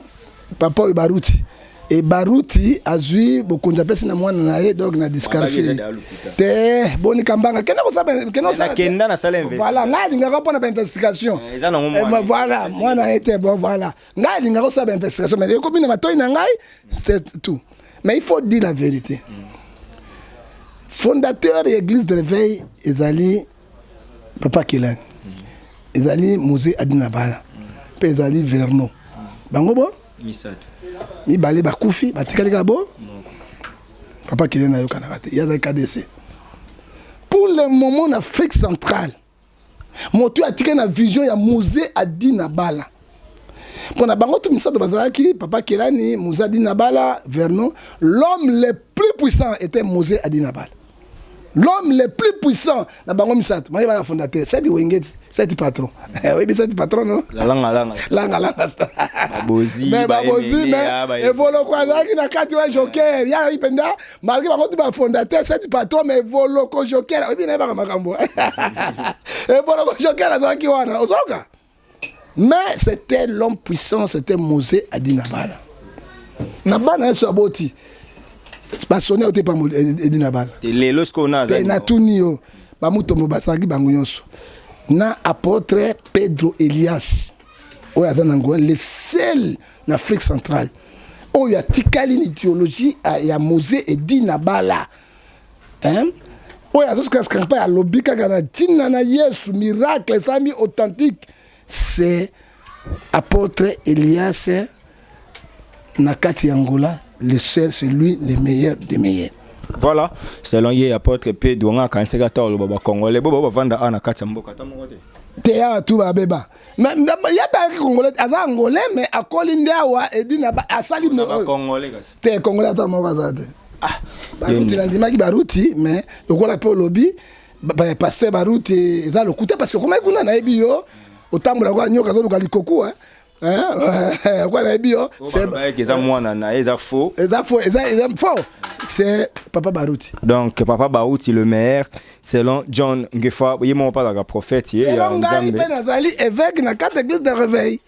papa oyo Baruti. E Baruti azwi bokonzi, apesi na mwana na ye, donc na disqualifié te. Boni Kambanga, kende kosala. Nakenda, nasala. Voilà, ngai alingaka mpona bainvestigation. Eza nango mwana. Voilà, mwana ye te. Bon, voilà, ngai alingaka kosala bainvestigation, mais ekomi na matoi na ngai, c'est tout. Mais il faut dire la vérité, fondateur ya église de réveil ezali papa Kelani, ezali Mose Adina Bala, mpe ezali Verno. Bango bo misato. Mibale bakufi, batikali kaka bo papa Kelani ayokanaka te, ye azali KDC. Pour le moment, na Afrique centrale, moto oyo atikali na vision ya Mose Adina Bala, mpo na bango tu misato bazalaki papa Kelani, Mose Adina Bala, Vernon, l'homme le plus puissant était Mose Adina Bala, l'homme le plus puissant na bango misato. Maye baka fondateur seti wengeti, seti patron, oyebi seti patron, no? Lalanga. Langa langa. Babozi. Mais babozi, mais Evoloko azalaki na kati wa joker ya azalaki mpenza. Malgré bango tu bafondateur seti patron, mais Evoloko joker, oyebi, nayebaka makambo. Evoloko joker azalaki wana, ozoka. Mais c'était l'homme puissant, c'était Mose Adina Bala. Na bana nyonso aboti, basone yo te pa Edina Bala. Lelo sikoyo na te. Natuni yo, bamutombo basalaki bango nyonso na apôtre Pedro Elias oyo aza na Angola, le seul na Afrique centrale oyo atikali na idéologie ya Mose Edina Bala, hein? Oyo azosika mpe alobi kaka na ntina na Yesu, miracle esalami authentique, c'est apôtre Elias na kati ya Angola, le seul, c'est lui le meilleur des meilleurs. Voilà, selon ye apôtre Pedro. Nga akanisaki ata oloba bacongolais bo bavanda awa na kati ya mboka, ata moko te. Te, awa tu babeba. Mais ye mpe ayaki congolais, aza angolais, mais akoli nde awa. Edina asali. Bacongolais kasi. Te, congolais ata moko aza te. Baruti, nandimaki Baruti, mais lokola mpe olobi pasteur Baruti eza lokuta, parce que okomaki kuna, nayebi yo, otambola kwa nyoka azoluka likoku, kwa nayebi yo. Eza mwana na ye, eza faux. Eza faux, eza faux, c'est papa Baruti. Donc papa Baruti le meilleur selon John Ngefa, ye moko mpazaka prophète ye ya ngai. Mpe nazali évêque na kati église de réveil,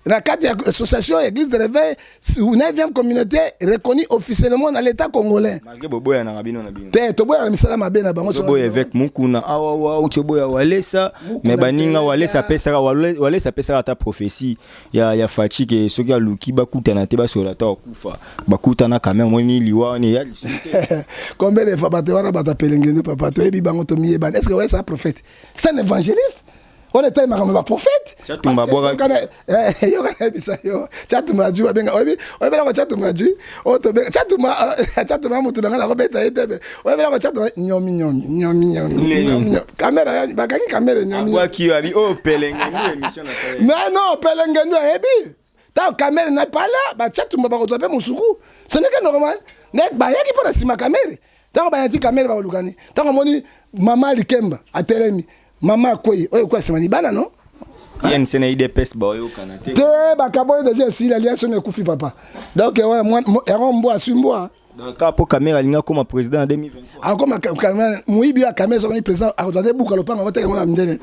na kati ya association église de réveil, 9e communauté reconnue officiellement na l'état congolais. Malgré boboyanaka bino na bino. Te, toboyaka misala mabe na bango. Toboya évêque Mukuna awawa, uti oboya Walesa, mais baninga Walesa apesaka, Walesa apesaka ata prophétie ya Faci ke soki aluki bakutana te, basola ta akufa, bakutana quand même. Omoni liwa wana eya lisusu te. Combien de fois bato wana, bato apelengende, papa, toyebi bango, tomiyebani. Est ce que Walesa prophète? C'est un évangéliste. Wana etali makambo ya baprophète. Chatumba bwaka. Yoka, nayebisa yo, Chatumba ju babenga, oyebi, oyebelako Chatumba ju oyo tobenga Chatumba, Chatumba motu na ngai nakobeta ye te. Be oyebelako Chatumba nyomi nyomi nyomi nyomi nyomi, kamera bakangi kamera nyomi. Abwaki yo, abi oyo pelenge émission na sala. Mais non, pelenge ndu ayebi ntango kamere na pala, bachatumba bakozwa mpe mosuku, ce n'est que normal. Nde bayaki mpo na nsima kamere, ntango bayaki kamere bakolukani, ntango omoni mama Likemba atelemi, mama akwei, oyo ekwa nsima libana no. UNC na UDPS baoyokana te. Te, bakaboyi deja, esili, alliance oyo ekufi, papa. Donc yango mbwa aswi mbwa. Donc kaka mpo Kamerhe alingi akóma président en 2023. Akoma moyibi oyo. Kamerhe soki président, akozwa te buku ya lopango, akoteka yango na mindele.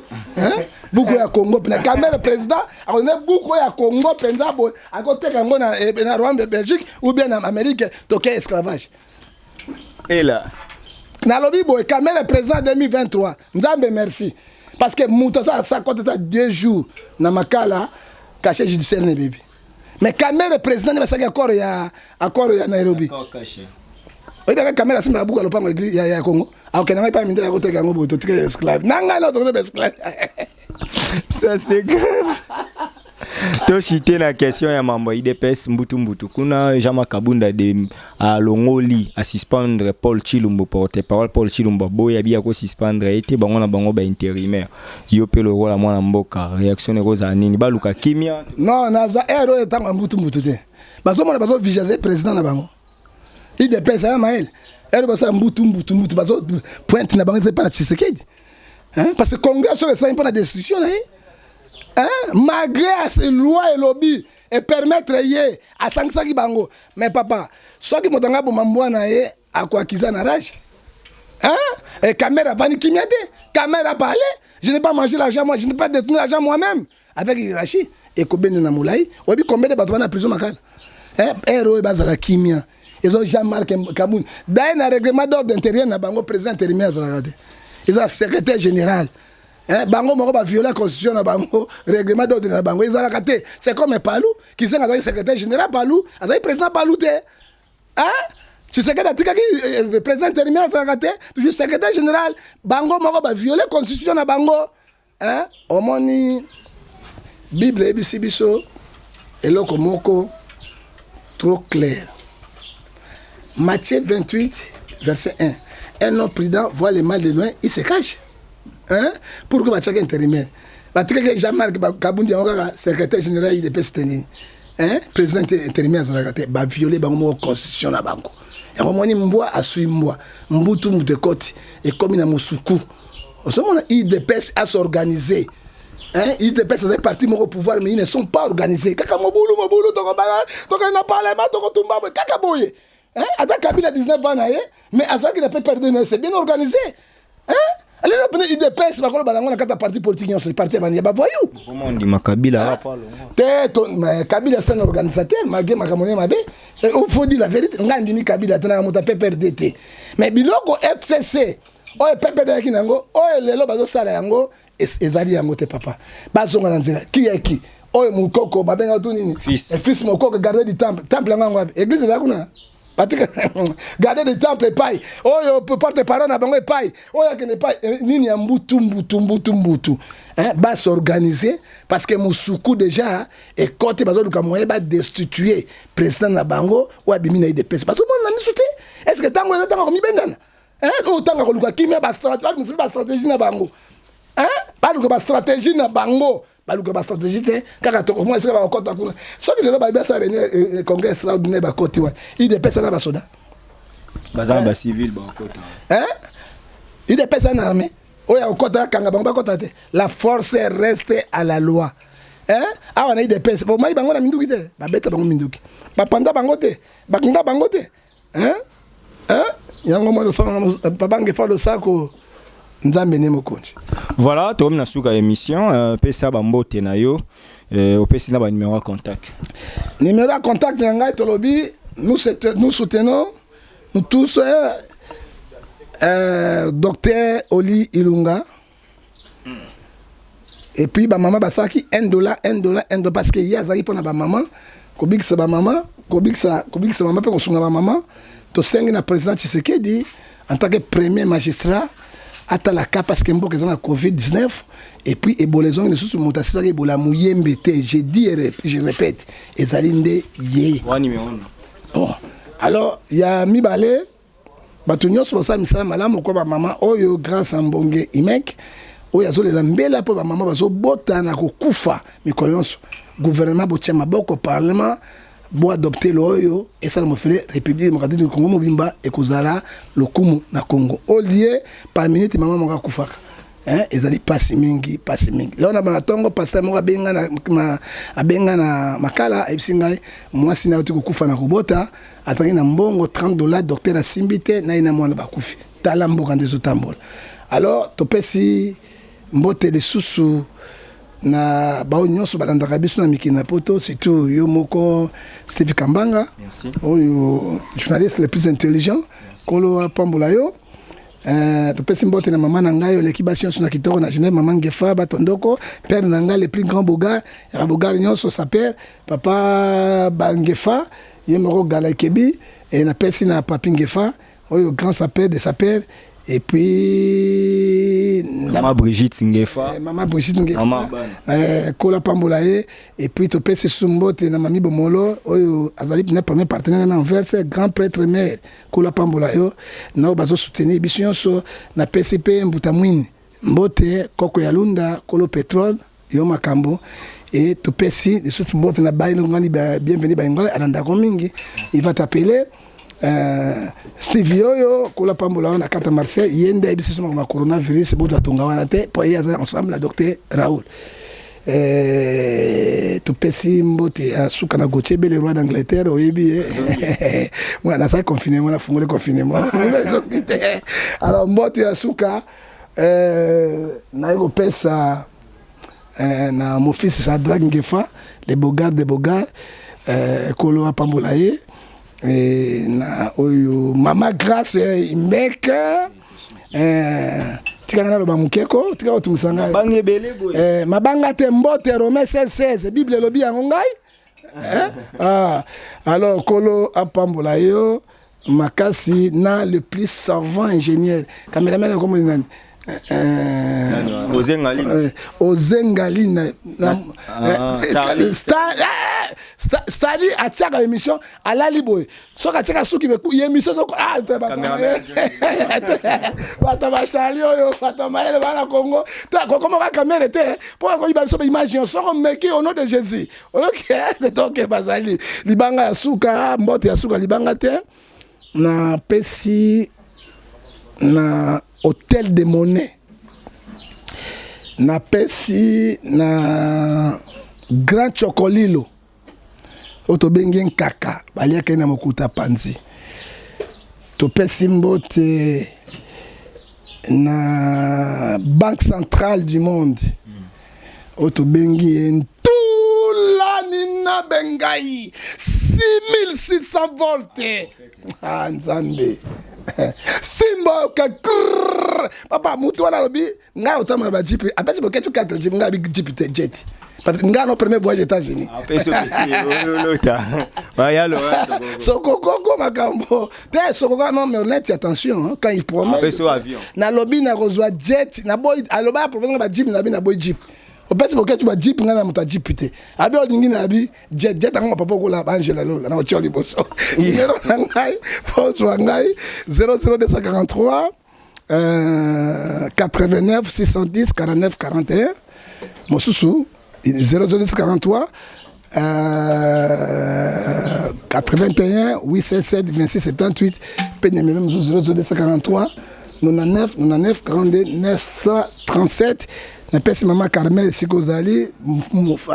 Buku ya Congo mpena, Kamerhe président akozwa te buku oyo ya Congo mpenza boye, akoteka yango na Rwanda, Belgique ou bien na Amérique. Toke esclavage. Ela. Nalobi boye, Kamerhe président 2023, Nzambe merci, parce que moto aza asa kota ata 2 jours na Makala, casier judiciaire na ebebi. Mais Kamerhe président nde basalaki accord ya Nairobi. Oyebaka Kamerhe asimbaka buku ya lopango ya Congo, akokende yango epai mindele, akoteka yango boye. Totika esclave na ngai na tokote esclave. Ça, c'est grave. Toshite na question ya mambo ya UDPS. Mbutu mbutu kuna, Jean-Marc Kabunda de alongoli, asuspendre Paul Chilumbu, porte parole Paul Chilumbu aboya bi akosuspendre ye te. Bango na bango baintérimaire. Yo mpe lokola mwana mboka, réaction ekozala nini? Baluka kimia? Non, naza ere oyo ntango ya mbutu mbutu te. Bazomona, bazovigiler président na bango. UDPS aya mayele ere basala mbutu mbutu mbutu, bazo pointe na bango eza epa na Tshisekedi, hein? Parce que congrès soki esali mpo na destitution na ye, hein? Malgré loi elobi epermettre ye asangisaki bango. Mais papa, soki moto anga aboma mbwa na ye, akoakiza na rage, hein? Et Kamerhe avandi kimia te. Kamerhe a parlé: je n'ai pas mangé l'argent, moi je n'ai pas détourné l'argent moi-même. Avec hiérarchie ekobende na molai, oyebi combien de bato bana prison Makala? Ere oyo bazala kimia. Ezo Jean-Marc Kabund daye na règlement d'ordre intérieur na bango, président intérimaire azalaka te, eza secrétaire général. Bango moko bavioler constitution na bango, règlement d'ordre na bango ezalaka te. C'est comme Palu Kisenga azalaki secrétaire général Palu, azalaki président Palu te, hein? Tshisekedi atikaki président intérimaire azalaka te, toujours secrétaire général. Bango moko bavioler constitution na bango, hein? Omoni, Bible eyebisi biso eloko moko trop clair, Matthieu 28 verset 1: un homme prudent voit le mal de loin, il se cache, hein? Pourquoi batiaki intérimaire, batikaki Jean-Marc Kabundi yango kaka secrétaire général UDPS te? Nini, hein? Président intérimaire azalaka te. Bavioler bango moko constitution na bango. Yango moni mbwa asui mbwa, mbutu mutu ekoti, ekomi na mosuku. Ozomona, UDPS as'organiser, hein? UDPS azali parti moko pouvoir, mais ils ne sont pas organisés. Kaka mobulu mobulu, tokobala, tokende na parlement, tokotumba boye, kaka boye, hein? Ata Kabila, 19 ans na ye, mais azalaki na PPRD, c'est bien organisé, hein? Alelo pene UDPS bakoloba yango na kati ya parti politique nyonso, parti ya bani, ya bavoyou. Comment ondima Kabila? Te, Kabila, c'est un organisateur malgré makambo ne mabe. Il faut dire la vérité. Ngai ndimi Kabila te, nanga moto ya PPRD te, mais biloko FCC oyo PPRD ayaki nango, oyo lelo bazosala yango, ezali yango te. Papa, bazonga na nzela. Ki ya ki oyo Mokoko babengaka tu nini? Fils. Fils Mokoko, gardien du temple. Temple yango, yango wapi? Église eza kuna, batika gardien du temple epai oyo, porte parole na bango epai oyo akende epai nini ya mbutu mbutu mbutu mbutu, hein? Bas'organiser, parce que mosuku déjà ekote. Bazoluka moyen badestituer président na bango oyo abimi na UDPS. Bazomona na miso te. Est ce que ntango eza ntango komibendana oyo, ntango koluka kimia, bastratégie na bango, baluka bastratégie na bango, baluka bastratégie te. Kaka tokomona esika bakokɔta kuna. Soki lelo bayebi asala réunion, congrès extraordinaire, bakoti wana, UDPS na basoda. Baza na bacivil, bakokota. UDPS na armée oyo akokɔta, akanga bango, bakɔta te. La force reste à la loi. Awa na UDPS, bomai bango na minduki te, babeta bango minduki, bapanda bango te, bakanga bango te. Yango mwana osala, papa Ngefa, losako, Nzambe nde mokonzi. Voilà, tokomi na suka ya émission. Pesa bambote na yo, opesi na banuméro ya contact. Numéro ya contact na ngai, tolobi nous soutenons, nous tous, docteur Oli Ilunga. Et puis bamama basalaki 1 dollar, 1 dollar, 1 dollar, parce que ye azalaki mpona bamama, kobikisa bamama, kobikisa mama mpe kosunga bamama. Tosengi na président Tshisekedi en tant que premier magistrat atalaka, parce que mboka eza na Covid-19 et puis Ebola ezongi lisusu. Moto asilisaki Ebola Muyembe te, je dis et je répète, ezali nde ye. Bon, alors ya mibale, bato nyonso basala misala malamu kwa bamama oyo, grâce ya mbonge imek oyo azolela mbela mpo bamama bazobota na kokufa mikolo nyonso. Gouvernement botia maboko, parlement boadopter loi oyo esala mofele République démocratique du Congo mobimba ekozala lokumu na Congo. Au lieu par minute mama moko akufaka. Hein, ezali pasi mingi, pasi mingi. Leo na bana tongo, pasteur moko abenga na, na abenga na makala, ayebisi ngai mwasi na yo kokufa na kobota, azalaki na mbongo 30 $, docteur asimbi te, na ye na mwana bakufi. Tala mboka nde ezotambola. Alors topesi mbote lisusu na bao nyonso balandaka biso na mikili na poto, surtout yo moko Steve Kambanga. Merci. Oyo journaliste le plus intelligent, kolo apambola yo. Topesi mbote na mama na ngai oleki basi nyonso na kitoko na Genève, mama Ngefa Batondoko, père na ngai le plus grand beau-gars ya babeau-gars nyonso, sa père papa Bangefa, ye moko Gala Ekebi. E napesi na papi Ngefa oyo grand sapeur de sapeur, et puis Mama Brigitte Ngefa. Mama Brigitte Ngefa. Mama Bana. Kola pambola ye. Et puis topesi susu mbote na mami Bomolo oyo azali na premier partenaire na Anvers, grand prêtre mère, kola pambola yo na oyo bazosoutenir biso nyonso. Napesi mpe mbuta mwini mbote, koko ya Lunda, kolo pétrole, yo makambo. E topesi lisusu mbote na bai ngani, bienvenu baingoi, alandako mingi, il va t'appeler. Steve yoyo, kola pambola wana na kati ya Marseille, ye nde ayebisi biso makambo ya coronavirus, boto atonga wana te mpo ye aza ensemble na docteur Raoul. Topesi mbote ya suka na Gautier Bele, roi d'Angleterre, oyebi ye, nasali confinement, nafungoli confinement ezongi te. Alors mbote ya suka naye kopesa na mon fils Sadrak Ngefa, le beau gars de beau gars, kolo apambola ye. Na oyo mama Grâce Mbeka, tikanga naloba mokeko, tika kotungisa ngai. Mabanga ebele boye. Mabanga te, mbote Romain 16, Bible elobi yango ngai. Ah, alors kolo apambola yo makasi na le plus savant ingénieur cameraman akomoni nani? Ozengali. Ozengali na Stali atiaka émission, alali boye, soki atiaka suki ye émission soko bato basali oyo bato mayele bana Congo kokomaka caméra te mpo akoyiba biso baimage nyonso. Soko meki, au nom de Jésus, oyoki? Donc bazali libanga ya suka, mbote ya suka, libanga te, napesi na Hôtel de Monnaie, napesi na Grand Chokolilo oyo tobengi Nkaka, baliaka ye na mokuta panzi. Topesi mbote na Banque centrale du monde oyo tobengi ye Ntulani na Bengai 6600 volt. Ah, Nzambe simba oyoka papa mutu wana alobi ngai otambola bajeep, apesi boketu 4 jeep, ngai abi jeep te, jet, parce que ngai no premier voyage États-Unis. Sokokoko makambo te, sokoko non, mais honnête, attention hein, quand il promet, nalobi nakozwa jet, naboyi, aloba apropose nga bajeep, nabi naboyi jeep, opesi boketu bajeep, ngai na moto ya jeep te, abi olingi na abi jet, jet yango papa okola baangela lola na otia liboso. Numero na ngai po ozwa ngai: 00243 89 610 49 41, mosusu 0043 81 877 26 78, mpe numéro mosusu 00243 99 99 42 937. Napesi mama Carmel esika ozali,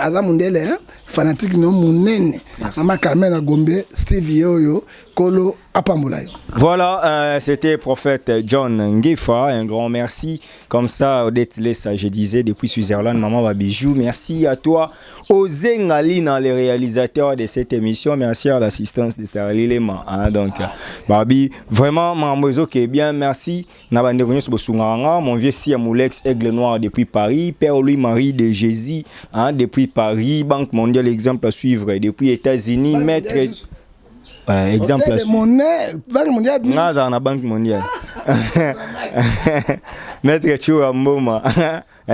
aza mondele, fanatique no monene, mama Carmel na Gombe. Steve ye oyo, kolo apambola yo. Voilà, c'était prophète John Ngefa. Un grand merci. Comme ça, Odette Lessa, je disais, depuis Switzerland, maman Babijou. Merci à toi, Ozengalina, le réalisateur de cette émission. Merci à l'assistance de Sterli Lema. Hein, donc, Babi, vraiment, Mambozo qui est bien. Merci. Na bande nyonso bosungaka, mon vieux Sia Moulex Aigle Noir depuis Paris, Père Louis-Marie de Jésus, hein, depuis Paris, Banque mondiale, exemple à suivre depuis États-Unis, maître exemple à suivre. Monnaie, Banque mondiale. Nga azala na Banque mondiale. Maître Chura Mboma.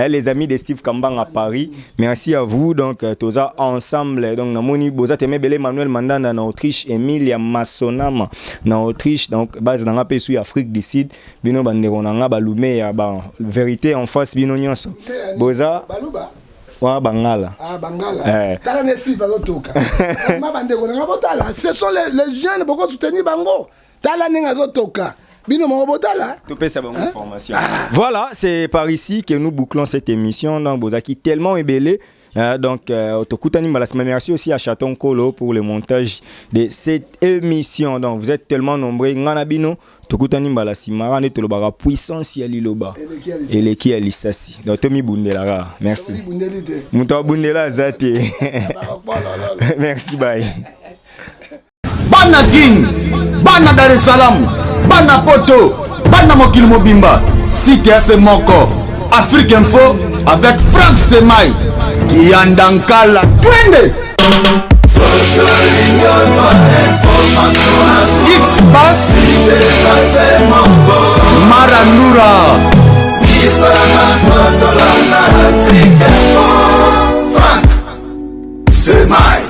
Les amis de Steve Kambang à Paris, merci à vous. Donc, toza ensemble. Donc, namoni boza teme bele Manuel Mandanda na Autriche, Emilia Masonama na Autriche. Donc, base na ngape su Afrique du Sud. Bino bandeko na nga balume ya ba vérité en face, bino nyonso. Boza Baluba. Wa bangala. Ah, bangala. Tala ne Steve azotoka. Ma bandeko na nga botala, ce sont les jeunes boko soutenir bango. Tala ndenge azotoka. Bino moko botala. Topesa bango information. Voilà, c'est par ici que nous bouclons cette émission. Donc bozaki tellement ebele. Donc, tokutani mbala sima. Merci aussi à Chaton Kolo pour le montage de cette émission. Donc, vous êtes tellement nombreux. Nga na bino, tokutani mbala sima. Rane tolobaka puissance ya liloba. Eleki ya lisasi. Donc, tomi bundelaka. Merci. Bundeli te. Moto abundela aza te. Merci, bye. Bana Kin, bana Dar es Salaam, bana Poto, bana mokili mobimba, site ya se moko, Afrique Info avec Frank Semai Kiyanda Nkala, twende X Bas Marandura.